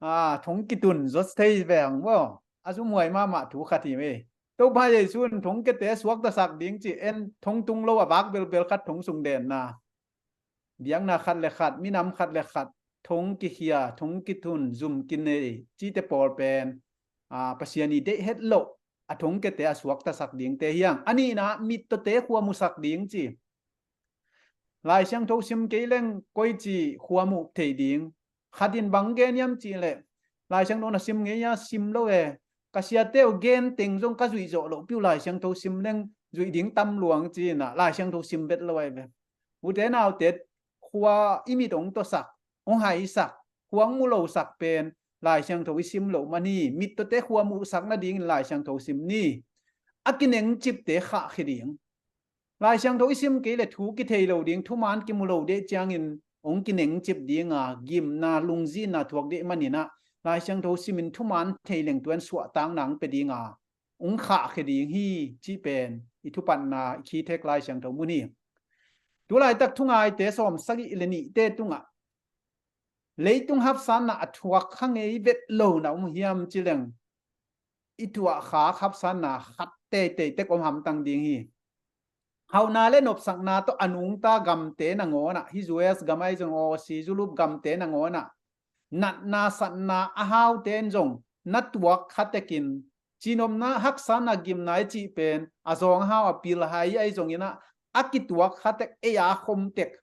a, thong kitun zot thei veng maw. A sumhuai mahmah thu khat hi mei. Topa Jesu in thongkiate suaktasak ding ci, en thong tung lo a vak belbel khat thong sung denna. Biakna khat le khat, minam khat le khat, thong kikhia, thong kitun, zum kinei cite pawl pen, a, Pasian i deih het loh a thongkiate a suaktasak dingte hi hang. A nihna, mittawte khua musak ding ci. Lai Siangtho sim kei leng koici khua muh thei ding. Khat in bang gen hiam cih leh, Lai Siangtho na sim ngei a, sim lo e. Ka siate uh gen teng zong ka zuih zawh lohpi uh, Lai Siangtho sim leng zuih ding tam lua ci in ah, Lai Siangtho sim vet lo ahi ve. Ute naute, khua i mit hong tuasak, hong haisak, khua hong mu losak pen Lai Siangtho i sim loh man hi. Mittawte khua muhsak nadingin Lai Siangtho sim ni. A kinengcipte khahkhia ding. Lai Siangtho i sim kei leh thu kithei lo ding, thuman kimu lo ding ciangin hong kinengcip ding a, gimna, lungzinna thuak ding manin ah, Lai Siangtho simin thuman thei leng tua in suahtakna hong pia ding a, hong khahkhia ding hi cih pen i thupatna, i key text Lai Siangtho mun hi. Tu laitak thungaite sawm sagih le nihte tungah leitung hapsatna a thuak kha ngei vet lo na om hiam ci leng, i tuahkhak hapsatna khat teitei tek om hamtang ding hi. Hauhna le nopsakna tawh a nungta gamte nangawn ah, hih U S gam ahi zong, Aussie, Zulup gamte nangawn ah, natna satna a haute in zong na tuak kha tekin, cinopna, haksatna, gimna i cih pen a zawng a hau a pil hai ahi zongin ah, a kituak kha tek, ei a khom tek.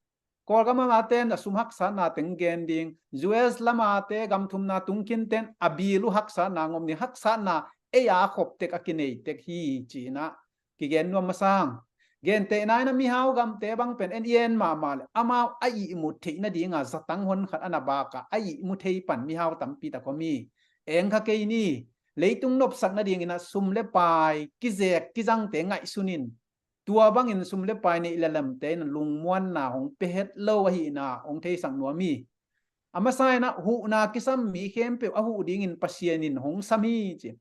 Kawlgam a mate in a sum haksatna teng gen ding, U S lam a te gam thumna tung khin ten a bil uh haksatna ngom ding, haksatna ei a khop tek, a kinei tek hi ci in ah kigen nuam masa hang. Gentehna in ah mihau gamte bang pen en i en mahmah leh amau a ihmut theih nading a zatang hon khat a na bak a, a ihmu thei pan mihau tampi tak om hi. Eng kha kei ni, leitung nopsak nadingin ah sum le pai, kizek kizangte ngaihsun in, tua bangin sum le pai neih le lamte in lungmuanna hong pia het lo ahihna hong theisak nuam hi. A masa in ah huhna kisam mi khempeuh a huh dingin Pasian in hong sam hi ci.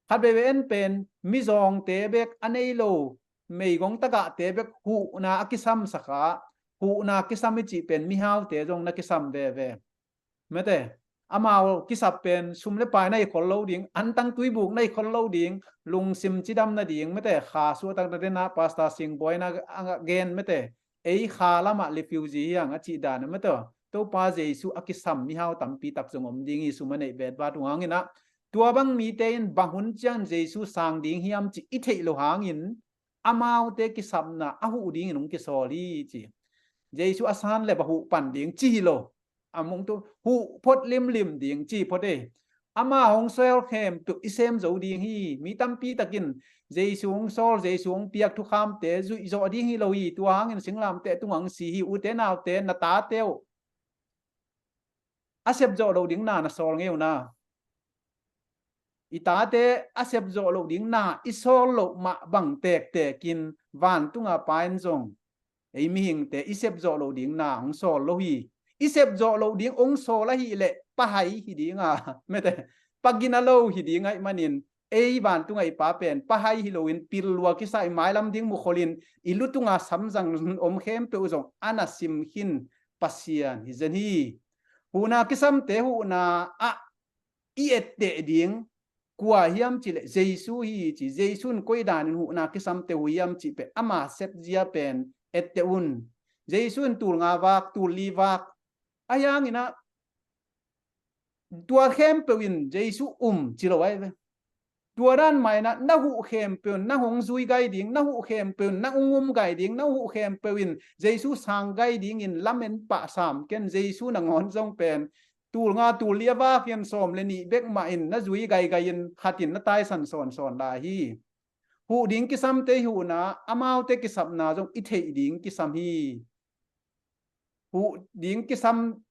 Khat veivei en pen mizawngte bek a nei lo, meigong tagahte bek huhna a kisamsak a, huhna kisam i cih pen mihaute zong na kisam veve. Mate, amau kisap pen sum le pai na hi khol lo ding, antang tuibuk na hi khol lo ding, lungsim cidam nading, mate, kha suahtakna dena Pastor Singbawi in a gen, mate, ei kha lamah refugee hi hang a cih dan, mate, Topa Jesu a kisam mihau tampi tak zong om ding hi, sum a neih vetvat uh hangin ah. Tua bang mite in bang hun ciang Jesu sang ding hiam cih i theih loh hangin, amaute kisapna a huh dingin hong kisawl hi ci. Jesu a san le bang huh pan ding ci hi lo. A mong tu huh phot limlim ding ci phot e. Ama hong sawl khempeuh i sem zo ding hi. Mi tampi takin Jesu hong sawl, Jesu hong piak thukhamte zuih zawh ding hi lo hi. Tua hangin singlamteh tungah hong si hi. Ute naute, na tate uh a sep zawh loh ding na na sawl ngei uh na. I tate a sep zawh loh ding na i sawl loh mah bang tektekin vantunga Pa in zong ei mihingte i sepzawh loh ding na hong sawl lo hi. I sepzawh loh ding hong sawl ahih leh pahai hi ding a, mete, pagina lo hi ding ahih manin, ei vantung a i Pa pen pahai hi loin pil lua kisa, i mailam ding mukholin i lutunga samzang om khempeuh zong a na sim khin Pasian hi zen hi. Huhna kisamte huhna ah i etteh ding kua hiam cih leh Jesu hi ci. Jesu in koi danin huhna kisamte huh hiam cih pen ama sepzia pen etteh un. Jesu in tul nga vak, tul li vak, ahi hangin ah tua khempeuh in Jesu um ci lo ahi ve. Tua dan mah in ah na huh khempeuh in na hong zui gai ding, na huh khempeuh in na hong um gai ding, na huh khempeuh in Jesu sang gai dingin lamen pah sam ken. Jesu nangawn zong pen tul nga, tul li a vak in sawm le nih bek mah in na zui gaigai in khat in na taisan sawnsawn lai hi. Huh ding kisamte i huhna, amaute kisapna zong i theih ding kisam hi. Huh ding kisam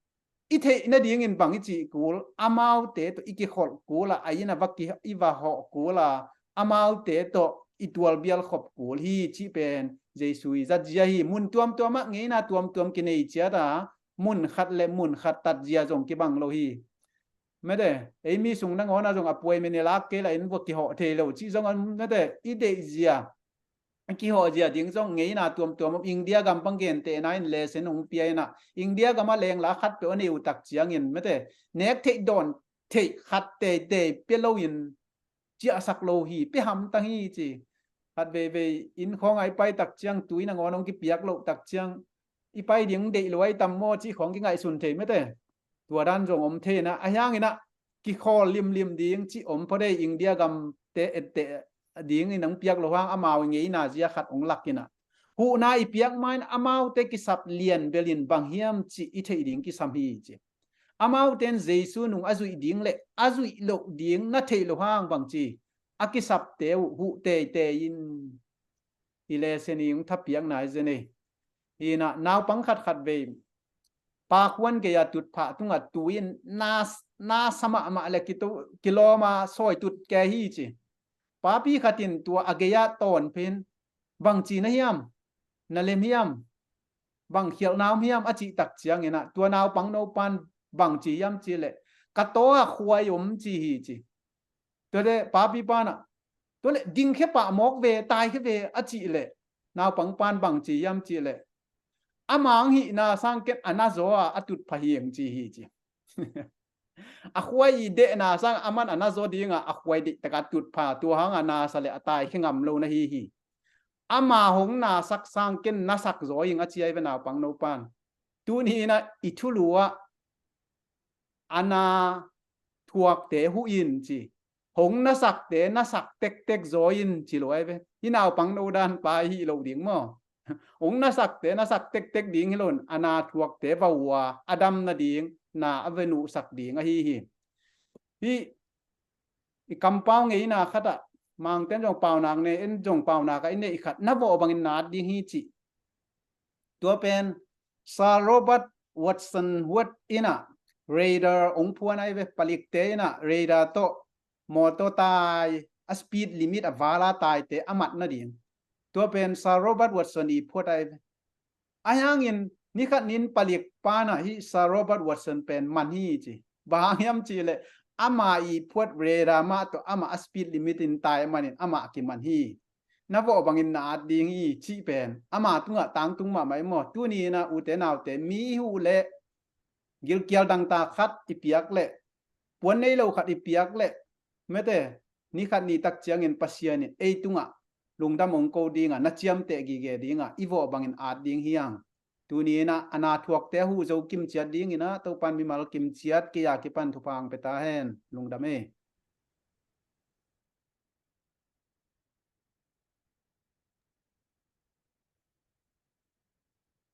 i theih nadingin bang i cih kul, amaute tawh i kikholh kul a, a inn a va ki, i va hawh kul a, amaute tawh i tualbial khop kul hi cih pen Jesu i zatzia hi. Mun tuamtuam ah ngeina tuamtuam kinei ciat a, mun khat le mun khat tatzia zong kibang lo hi. Mete, ei mi sung nangawn ah zong appointment i lak kei la in va kihawh thei lo cih zong a, mete, i deihzia, kihawhzia ding zong ngeina tuamtuam om. India gam bang gentehna in lesson hong pia in ah, India gam a lengla khatpeuh a nei uh tak ciangin, mete, nek theih dawn theih khat teitei pia loin ciahsak lo hi, pia hamtang hi ci. Khat veivei inn khawng ah i pai tak ciang tui nangawn hong kipiak loh tak ciang i pai ding deih lo ahi tam maw cih khawng kingaihsun thei, mete. Tua dan zong om thei in ah, ahi hangin ah kikhawl limlim ding cih om phot ei. India gamte etteh dingin hong piak loh hang amau i ngeina zia khat hong lak in ah, huhna i piak ma in amaute kisap lianbel in bang hiam cih i theih ding kisam hi ci. Amaute in Jesu nung a zuih ding le a zuih loh ding na theih loh hang bangci a kisapte uh huh teitei in, i lesson i hong thapiakna hi zen ei. Hi in ah naupang khatkhat vei, pa khuan gei-a tutphah tungah tui in na, na sa mahmah le kito, kilawm a sawi tut kei hi ci. Papi khat in tua a gei-ah tawn phin, bangci na hiam, na lem hiam, bang khialhna om hiam a cih tak ciangin ah, tua naupang nopan bangci hiam cih leh, ka taw ah khuai om ci hi ci. Tua leh papi pan ah, tua leh dingkhia pah mawk ve, taikhia ve a cih leh, naupang pan bangci hiam cih leh, ama hong hihna sang ken a na zaw a, a tutphah hi eng ci hi ci. A khuai i dehna sang aman a na zaw ding a, a khuai deih tak a tutphah, tua hang a na sa leh a taikhia ngam lo na hi hi. Ama hong nasak sang ken na sak zaw ing a ci ahi ve naupang nopan. Tuni in ah i thulu ah a na thuakte huh in ci. Hong nasakte na sak tektek zaw in ci lo ahi ve. Hih naupang no dan pa hi lo ding maw? Hong nasakte na sak tektek ding hi lo in, a na thuakte va uh a, a dam nading na a va nuhsak ding ahi hi. Hih i kampau ngeina khat ah, Mangte'n zong paunak nei, en zong paunak ah i neih khat, na vawh bangin na at ding hi ci. Tua pen Sir Robert Watson Wood in ah radar hong phuan ahi ve. Palikte in ah radar tawh mawtaw tai, a speed limit a val a taite a mat nading. Tua pen Sir Robert Watson i phuat ahi ve. Ahi hangin nikhat ni in palik pan ah hih Sir Robert Watson pen man hi ci. Bang hang hiam cih leh ama i phuat radar mah tawh amah a speed limit in tai manin amah kiman hi. Na vawh bangin na at ding hi cih pen ama tungah tangtung mahmah hi maw? Tuni in ah ute naute, mi huh leh gilkial dangtak khat i piak leh, puan nei lo khat i piak leh, mete, nikhat ni tak ciangin Pasian in ei tungah lungdam hong ko ding a, na ciamteh gige ding a, i vawh bangin at ding hi hang. Tuni in ah a na thuakte a huh zo kimciat ding in ah Topa'n mimal kimciat kei a kipan thupha hong pia ta hen. Lungdam ei.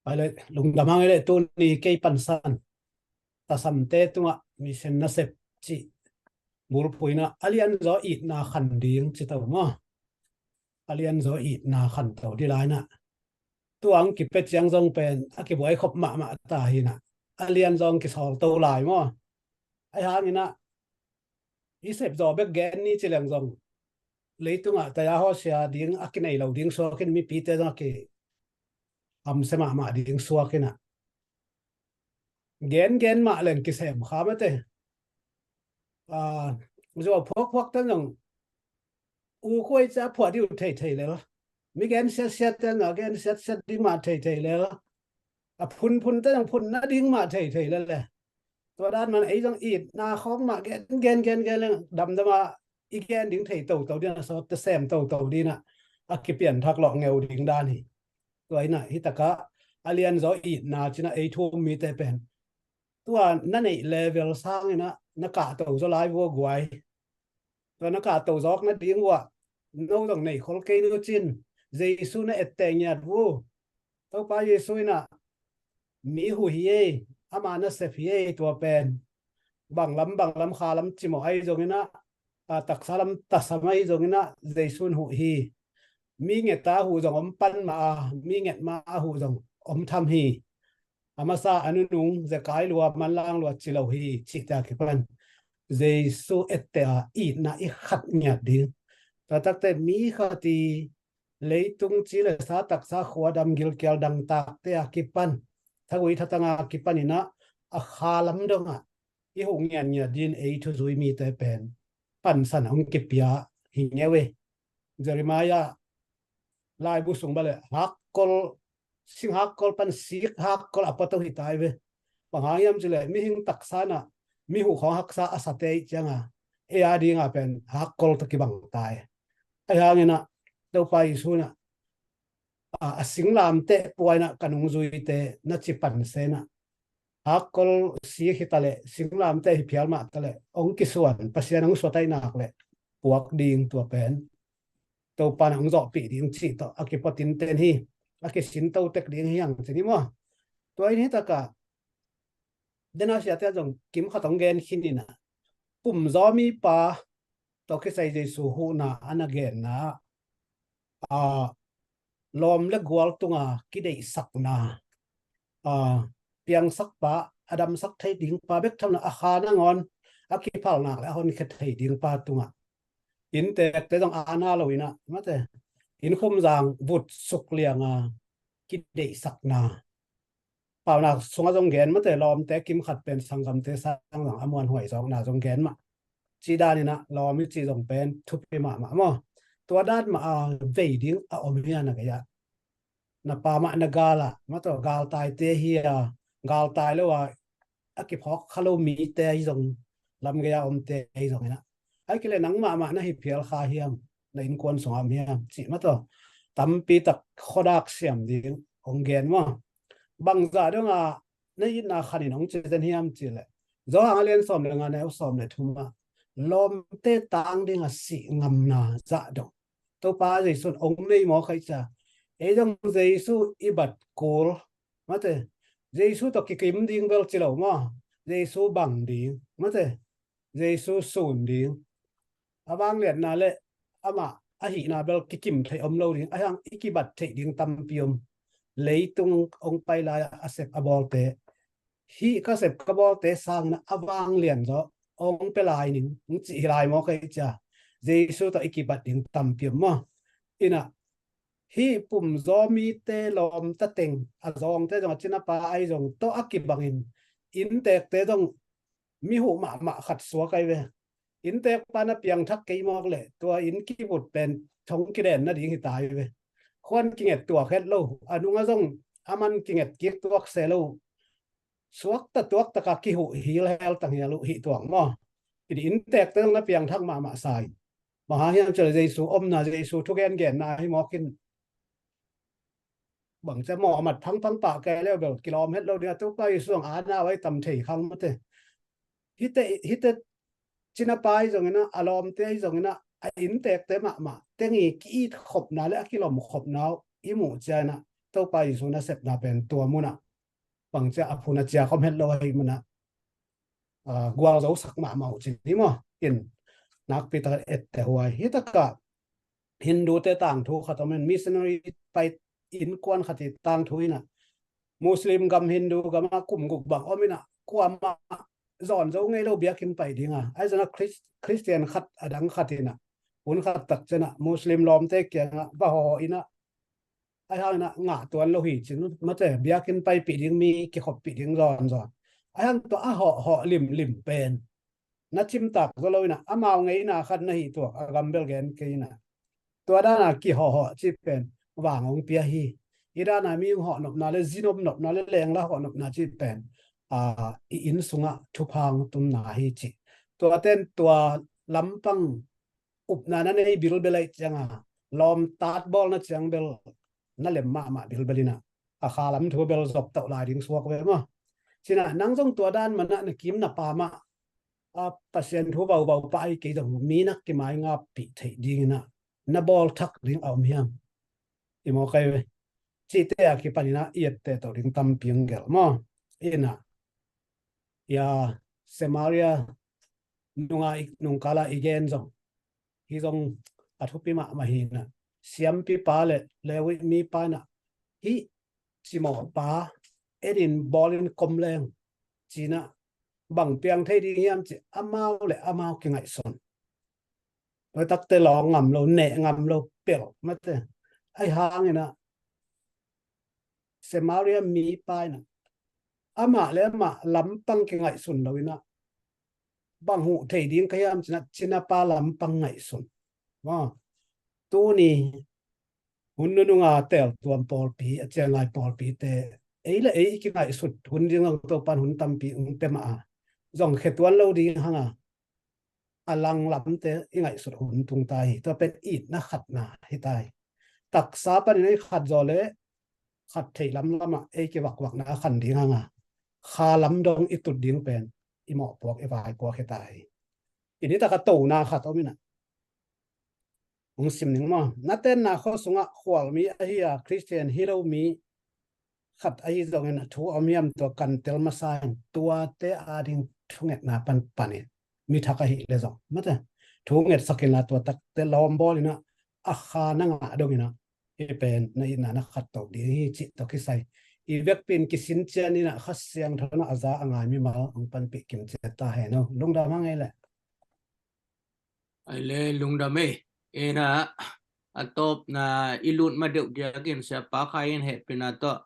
Ai le, lungdam hang ei le, tuni kei pansan tasamte tungah mission nasep cih bulphuhna a lianzaw itna khan ding ci to maw? A lianzaw itna khan to ding lai in ah, tua hong kipia ciang zong pen a kibuai khop mahmah ta hi in ah, a lianzaw hong kisawl to lai maw? Ahi hangin ah i sepzaw bek gen ni ci leng zong, leitungah taya hawsia ding a kinei lo ding suakin mipite zong a ki hamsia mahmah ding suak inah. Gen gen mah leng kisem kha mate. Zuau phuakphuak ten zong u kuai ca phuah dih uh theithei lel. Mi gen siatsiat ten a gen siatsiat ding mah theithei lel. A phunphun ten zong phun nading mah theithei lel le. Tua dan man ei zong itna khawng mah gen gen gen gen leng damdam a i gen ding thei toto ding a sawt ta sem toto ding a a kipianthak lawh ngeu ding dan hi. Tua inah hitakah a lianzaw itna cinah ei thu um mite pen tua na neih level sang inah na kahto zaw lai vua guai. Tua na kahto zawk nading uah no zong nei khol kei nu cin Jesu na etteh ngiat vu. Topa Jesu inah mi huh hi ei, ama nasep hi ei tua pen. Banglam banglam khalam cimawh ahi zonginah, taksa lam tasam ahi zonginah Jesu in huh hi. Mi ngeta huh zong om pan mah a, mi nget mah a huh zong om tham hi. A masa a nunung zekai lua manlang lua ci lo hi cihte a kipan Jesu etteh a itna i khat ngiat ding. Tua takte mi khat i leitung ci le sa taksa khua dam gilkial dangtakte a kipan thagui thatanga a kipan inah a khalam dongah i huh ngiatngiat din ei thuzui mite pen pansan a hong kipia hi ngeu e. Jeremiah laibu sung bale hakkol, sing hakkol pan sik hakkol a pato hi tai ve. Bang hang hiam cile mihing taksa na mi huh khawng haksa a sate ih cianga ei a dinga pen hakkol ta kibang tai. Ahi hangina Topa Jesu na a singlamteh puaina ka nungzuite na ci panse na hakkol sik hita le singlamteh hi phial mah ta le hong kisuan Pasian hong suatai nak le puak ding tua pen Topa na hong zawhpih ding cih tawh a kipatin ten hi. A kisinto tek ding hi ang cin hi maw? Tua in hitaka dena siate zong kim khat hong gen khin ina pumzaw mipa tawh kisai Jesu huhna a na genna a lawm le gual tunga kideihsakna a piangsakpa a damsak thei dingpa bek thamna a kha nangawn a kiphalnak le a honkhia thei dingpa tungah inntekte zong aana lo ina mate innkhumzang vut suklianga kideihsakna paunak sungah zong gen mate lawmte kim khat pen sanggamte sang zong a muanhuai zawkna zong gen mah. Ci daninah lawm i ci zong pen thupi mahmah maw? Tua dan mah a vei ding a om hi a na gei-ah na pa mah na gal ah mataw galtaite hi a galtai lo a a kiphawk kha lo mite hi zong lam gei-a omte hi zong inah ai kile nang mahmah na hi phial kha hiam? Na innkuan sungah om hiam cih mataw tampi tak khuadak siam ding hong gen maw? Bangzah dongah na itna khanin hong cizen hiam cihleh Johan a lian sawm le nga neu sawm le thumah lawmte tang dingah sih ngamna zah dong Topa Jesu in hong nei maw khaih cia ei dong Jesu i bat kul mate Jesu tawh kikim ding bel ci lo maw? Jesu bang ding mate Jesu sun ding a vangliatna le amah a hihna bel kikim theih om lo ding a hiang i kibat theih ding tampi om. Leitung hong pai lai a sep a bawlte hih ka sep ka bawlte sangna a vanglian zaw hong pia lai ning hong cih hi lai maw kei cia Jesu tawh i kibat ding tampi om maw? Inah hih pumzaw mite lawmta teng a zawngte zong a cinapa ai zong tawh a kibangin inntekte zong mi huh mahmah khat suak ai ve. Inntekpa na piangthak kei mawk leh tua inn kibut pen thong kiden nading hi tai ve. Khuan kinget tuak het lo a nunga zong a man kinget kik tuak se lo. Suakta tuaktaka kihuh hil hel tang hial uh hih tuak maw? Hih inntekte zong na piangthak mahmah sa in. Bang hang hiam cih leh Jesu omna Jesu thugengenna hi mawk in bangcia maw a mat phangphang pah kei leu bel kilawm het lo ding a Topa Jesu ang aana vai tam thei khang mate. Hite hite cinapa hi zongina a lawmte hi zongina a inntekte mahmah tengi ki-it khopna le a kilom khopna uh i muh ciaina Topa Jesu nasepna pen tua munah bangcia a phun a ciak om het lo ahi munah gualzosak mahmah uh cin hi maw? In nakpi taka etteh huai hitaka Hindute tangthu khat om in missionary pai innkuan khat i tangthu inah Muslim gam Hindu gama kum guk bang om inah kuamah zawn zo ngei lo biakinn pai dinga ai zana Christian khat a dang khat inah hun khat tak cianah Muslim lawmte kiangah va haw inah Ahi hangin ah ngah tuan lo hi cin mate, biakinn paipih ding, mi kikhoppih ding zawnzawn. Ahi hang tua a hawhhawh limlim pen na cimtak zaw lo in ah, amau ngeina khat na hi tuak a gambel gen kei in ah. Tua dana kihawhhawh cih pen vang hong pia hi. Hih dana mi hong hawh nopna le, zi nop nopna le, lengla hawh nopna cih pen a, i inn sungah thupha hong tunna hi cih. Tuaten tua lampang upna na nei bilbel aih cianga lawmtat bawlna ciang bel na lem mahmah bilbel in ah, a kha lam thu bel zop tauh lai ding suak ve maw. Cinah nang zong tua dan manah na kim na pamah a, Pasian thu vauvau pah aih kei zong mi na kimaingappih theih dingin ah na bawl thak ding a om hiam? I mawk ai ve. Cihte a kipanin ah i etteh tawh ding tampi hong gelh maw. In ah, ia, Samaria nunga i, nungkala i gen zong, hi zong a thupi mahmah hi in ah, siampipa le Levi mipa in ah, hih cimawhpa enin bawlin kom leng, ci-in ah bang piang thei ding hiam ci, amau le amau kingaihsun. Tua takte lawng ngam lo, neh ngam lo, pel mate. Ahi hangin ah Samaria mipa in ah amah le amah lampang kingaihsun lo in ah, bang huh thei ding ka hiam ci-in ah, cinapa lampang ngaihsun. Maw, tuni hun nununga teltuam pawlpi, a cianglai pawlpite, ei le ei i kingaihsut hun ding zong Topan hun tampi hong pia mah a, zong khe tuan lo ding hanga, a langlamte i ngaihsut hun tung ta hi. Tua pen itna khatna hi ta hi. Taksa panin ei khat zaw le khat theih lamlamah ei kivakvakna a khan ding hanga, kha lam dong i tut ding pen i mawhpuak i vaipuak hi ta hi. I nitak a tona khat om in ah, hong sim ning maw. Na tenna khua sungah khualmi ahi a, Khristian hi lo mi khat ahi zongin a thu a om hiam, tua kan tel masa in, tuate ading thungetna pan panin, mi thak ahih le zong mate, thu ngetsak inla tua takte lawm bawl in ah, a kha na ngah dong in ah, hih pen na itna na khat to ding hi cih tawh kisai, i vekpi in kisin cian in ah Kha Siangtho in ah a za a ngai mimal hong panpih kim ciat ta hen aw. Lungdam hang ei leh. Ai le, lungdam ei. Ena, a tawpna i lut ma deuh diakin Siapa Khai in hehpihna tawh,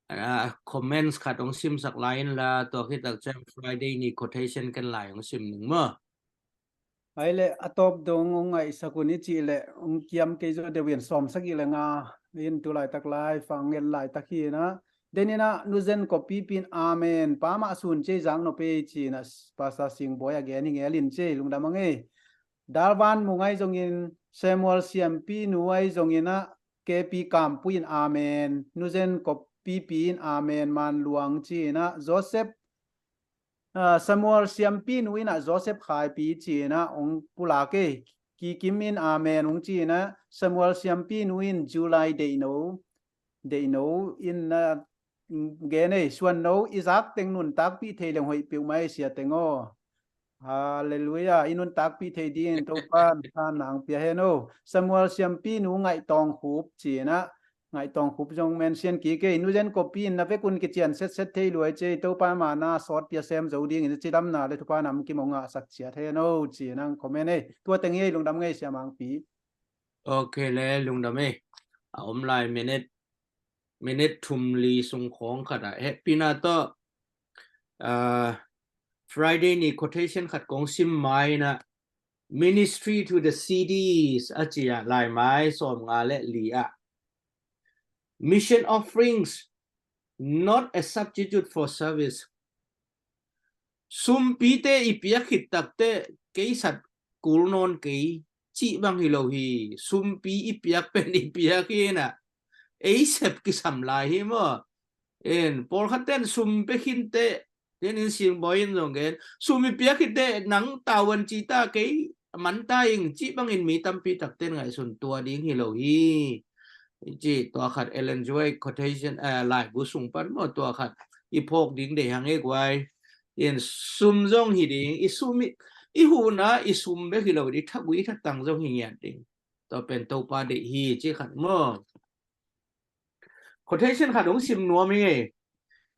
a, comments khat hong simsak lai inla, tua khit tak ciang Friday ni quotation ken lai hong sim ning maw. Ai le, a tawp dong hong ngaihsak un i cih leh hong kiam kei zaw deuh in, sawm sagih le nga in tu laitak lai, fang nget laitak hi in ah. Deninah nuzen kopipi in amen. Pa mah sun cei zak nop ei ci-in ah Pastor Singbawi a gen hi ngel in cei, lungdam a ngei. Dalvan Mung ai zongin, Samuel Siampi nu ai zongin ah, K P Kampui in amen. Nuzen kopipi in amen, man luang ci-in ah Joseph, ah, Samuel Siampi nu in ah Joseph Khaipi ci-in ah hong pulak ei. Kikim in amen hong ci-in ah Samuel Siampi nu in July deihno, deihno in na gen ei, suanno i zak teng nuntakpih thei leng hoih peuhmah ei sia teng aw. Halleluiah, i nuntakpih thei dingin Topan tha nang pia hen aw. Samuel Siampi nu Ngaih Tawng Khup ci-in ah, Ngaih Tawng Khup zong mention kik ei, nuzen kopi in na vekun kician setset thei luai cei, Topa mana sawt pia sem zo dingin cidamna le thupha nam kim hong ngahsak ciat hen aw ci-in ah comment ei. Tua teng hi ei, lungdam ngei Sia Mangpi. Ok le, lungdam ei. A om lai minute, minute thum li sung khawng khat ah hehpihna tawh, ah, Friday ni quotation khat kong sim mai in ah, Ministry to the Cities a ci ah, Laimai sawmnga le li ah, mission offerings not a substitute for service. Sumpite i piak khit takteh kei sat kul nawn kei cih bang hi lo hi. Sumpi i piak pen i piak hi in ah, ei sep kisam lai hi maw. En, pawlkhat ten sum pia khinteh, tenin Singbawi in zong gen, sum i piak khinteh nang tavuan ci ta, kei man ta ing cih bangin mi tampi takten ngaihsun tua ding hi lo hi. Ci tua khat Ellen G. White quotation, eh, laibu sung pan maw, tua khat i phawk ding deih hang e guai. In sum zong hi ding, i sum i, i huhna i sum bek hi lo ding, thagui thatang zong hi ngiat ding. Tua pen Topa deih hi ci khat maw. Quotation khat hong sim nuam hi ngei.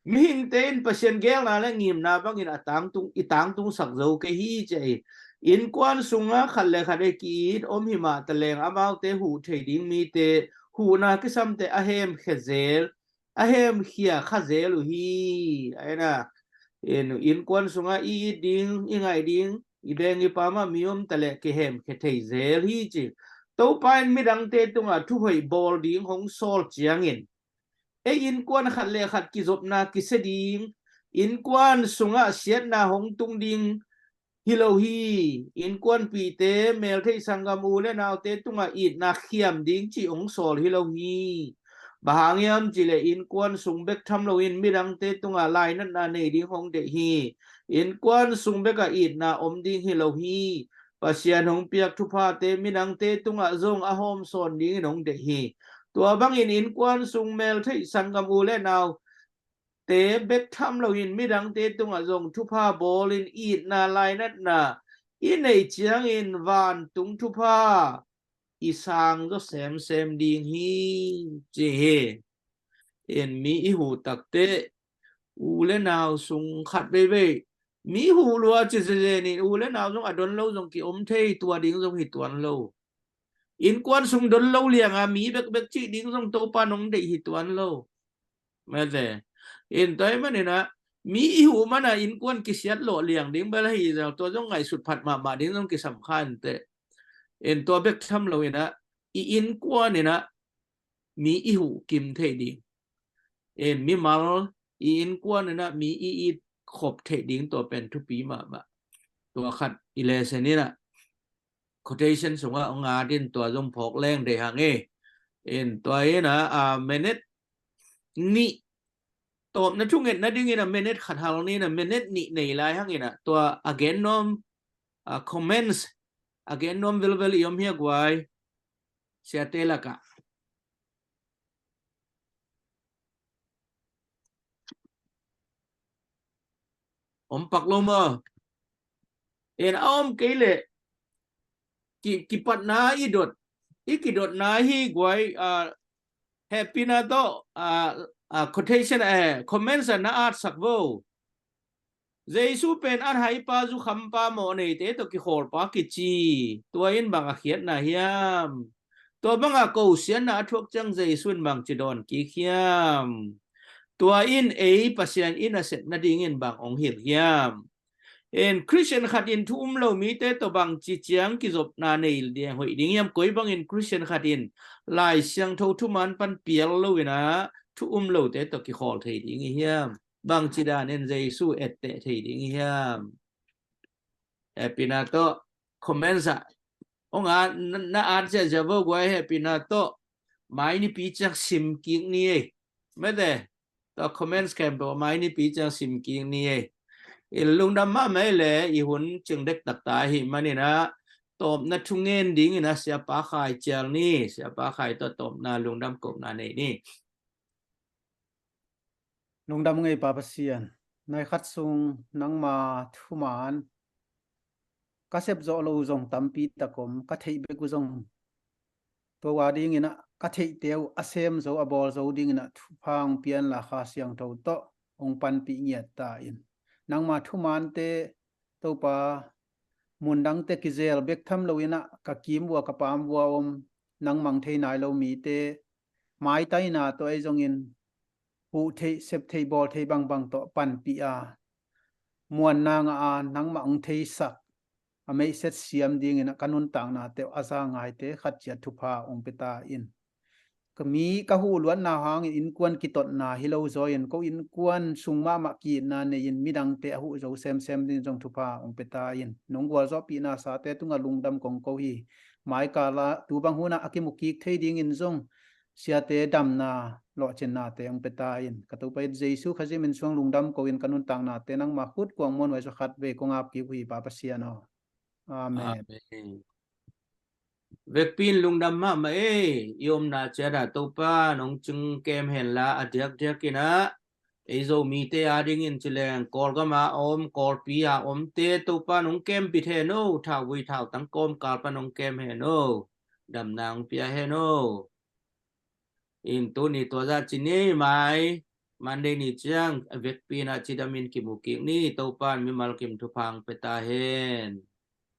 Mihingte in Pasian geelna le ngimna bangin a tangtung, i tangtungsak zo kei hi ci a hi. Innkuan sungah khat le khat ei ki-it om hi mah taleng amaute huh thei ding mite huhna kisamte a hemkhia zel, a hemkhia kha zel uh hi. Aina, in, innkuan sungah i it ding, i ngaih ding, i beng i pamah mi om ta leh kihemkhia thei zel hi ci. Topa in midangte tungah thuhoih bawl ding hong sawl ciangin, ei innkuan khat le khat kizopna kisia ding, innkuan sungah siatna hong tung ding hi lo hi. Innkuanpihte, meltheih sanggam u le naute tungah itna khiam ding cih hong sawl hi lo hi. Bang hang hiam cih leh innkuan sung bek tham loin midangte tungah lainatna nei ding hong deih hi. Innkuan sung bekah itna om ding hi lo hi. Pasian hong piak thuphate midangte tungah zong a hawmsawn dingin hong deih hi. Tua bangin innkuan sung meltheih sanggam u le naute bek tham loin midangte tungah zong thupha bawlin itna lainatna i neih ciangin vantung thupha i sang zaw semsem ding hi, ci hi. In, mi i huh takteh u le nau sung khat veivei mi huh lua ci zezen in, u le nau zong a don lo zong ki om thei, tua ding zong hi tuan lo. Innkuan sung don lo lianga mi bekbek cih ding zong Topa nong deih hi tuan lo. Mate. In, tua ahih maninah mi i huh mana innkuan kisiat lawh liang ding bel hi zang, tua zong ngaihsut phat mahmah ding zong kisam kha inteh. In, tua bek tham lo inah i innkuan inah mi i huh kim thei ding. In, mimal i innkuan inah mi i it khop thei ding, tua pen thupi mahmah. Tua khat i lesson inah quotation sungah hong at in, tua zong phawk leng dei hang e. In, tua inah a minute nih, tawpna thungen nadingin a minute khat hal ni, a minute nih nei lai hang inah tua a gen nuam, a comments a gen nuam velvel i om hia guai, siate lakah? Om pak lo maw? In, a om kei leh ki, kipatna i dot, i kidotna hi guai, a, hehpihna tawh, a, a, quotation, eh, comments ah na atsak vo. Jesu pen athaipa, zukhampa, mawhneite tawh kikhawlpa kici. Tua in bang a khiatna hiam? Tua banga ko siatna a thuak ciang Jesu in bangci dawn kik hiam? Tua in ei Pasian in a sep nadingin bang hong hilh hiam? In, Christian khat in thu um lo mite tawh bangci ciang kizopna nei ding hoih ding hiam? Koi bangin Christian khat in Lai Siangtho thuman pan pial lo inah thu um lote tawh kikhawl thei ding hi hiam? Bangci danin Jesu etteh thei ding hi hiam? Hehpihna tawh comments ah hong at, na, na at ziahziah vo guai, hehpihna tawh mai nipi ciang sim kik ni ei. Mate, tua comments khempeuh mai nipi ciang sim kik ni ei. In, lungdam mahmah ei le, i hun cing dektak ta ahih maninah tawpna thungen dinginah Siapa Khai cial ni. Siapa Khai tawh tawpna lungdam kohna nei ni. Lungdam ngei Pa Pasian, nai khat sung nangma thuman ka sep zawh lo uh zong tampi tak om, ka theih bek uh zong tua uh a dinginah ka theihte uh a sem zo, a bawl zo dinginah thupha hong pia inla Kha Siangtho tawh hong panpih ngiat ta in. Nangma thumante Topa, mundangte kizel bek tham loinah ka kim vua ka pam vua om, nang mang thei nai lo mite maitaina tawh ei zongin huh theih, sep theih, bawl theih bangbang tawh panpih a, muanna ngah a, nangmah hong theisak, a meihset siam dingin a ka nuntaknate uh a za ngaite khat ciat thupha hong pia ta in. Ka mi ka huh luatna hangin innkuan kitotna hi lo zaw in, ko innkuan sung mahmah ki-itna nei-in midangte a huh zo semsem dingin zong thupha hong pia ta in. Nong gualzawhpihna sate tungah lungdam kong ko hi. Maikala tu bang hunah a kimu kik thei dingin zong siate damna, lawhcinnate hong pia ta in. Ka Topa in Jesu Khazih min suang lungdam ko in ka nuntaknate nangma khut kuang muanhuai zaw khat vei kong ap kik uh hi Pa Pasian aw. Amen. Amen. Vekpi in lungdam mahmah ei, i omna ciat ah Topa nong cing kem henla a diakdiak inah ei Zomite a dingin ci leng Kawlgam a om, Kawlpi a omte Topa nong kempit hen o, thauvui thautang kawmkal pan nong kem hen o, damna hong pia hen o. In, tuni tua zah ci ni, mai Monday ni ciang a vekpi inah cidamin kimu kik ni. Topa in mimal kim thupha hong pia ta hen.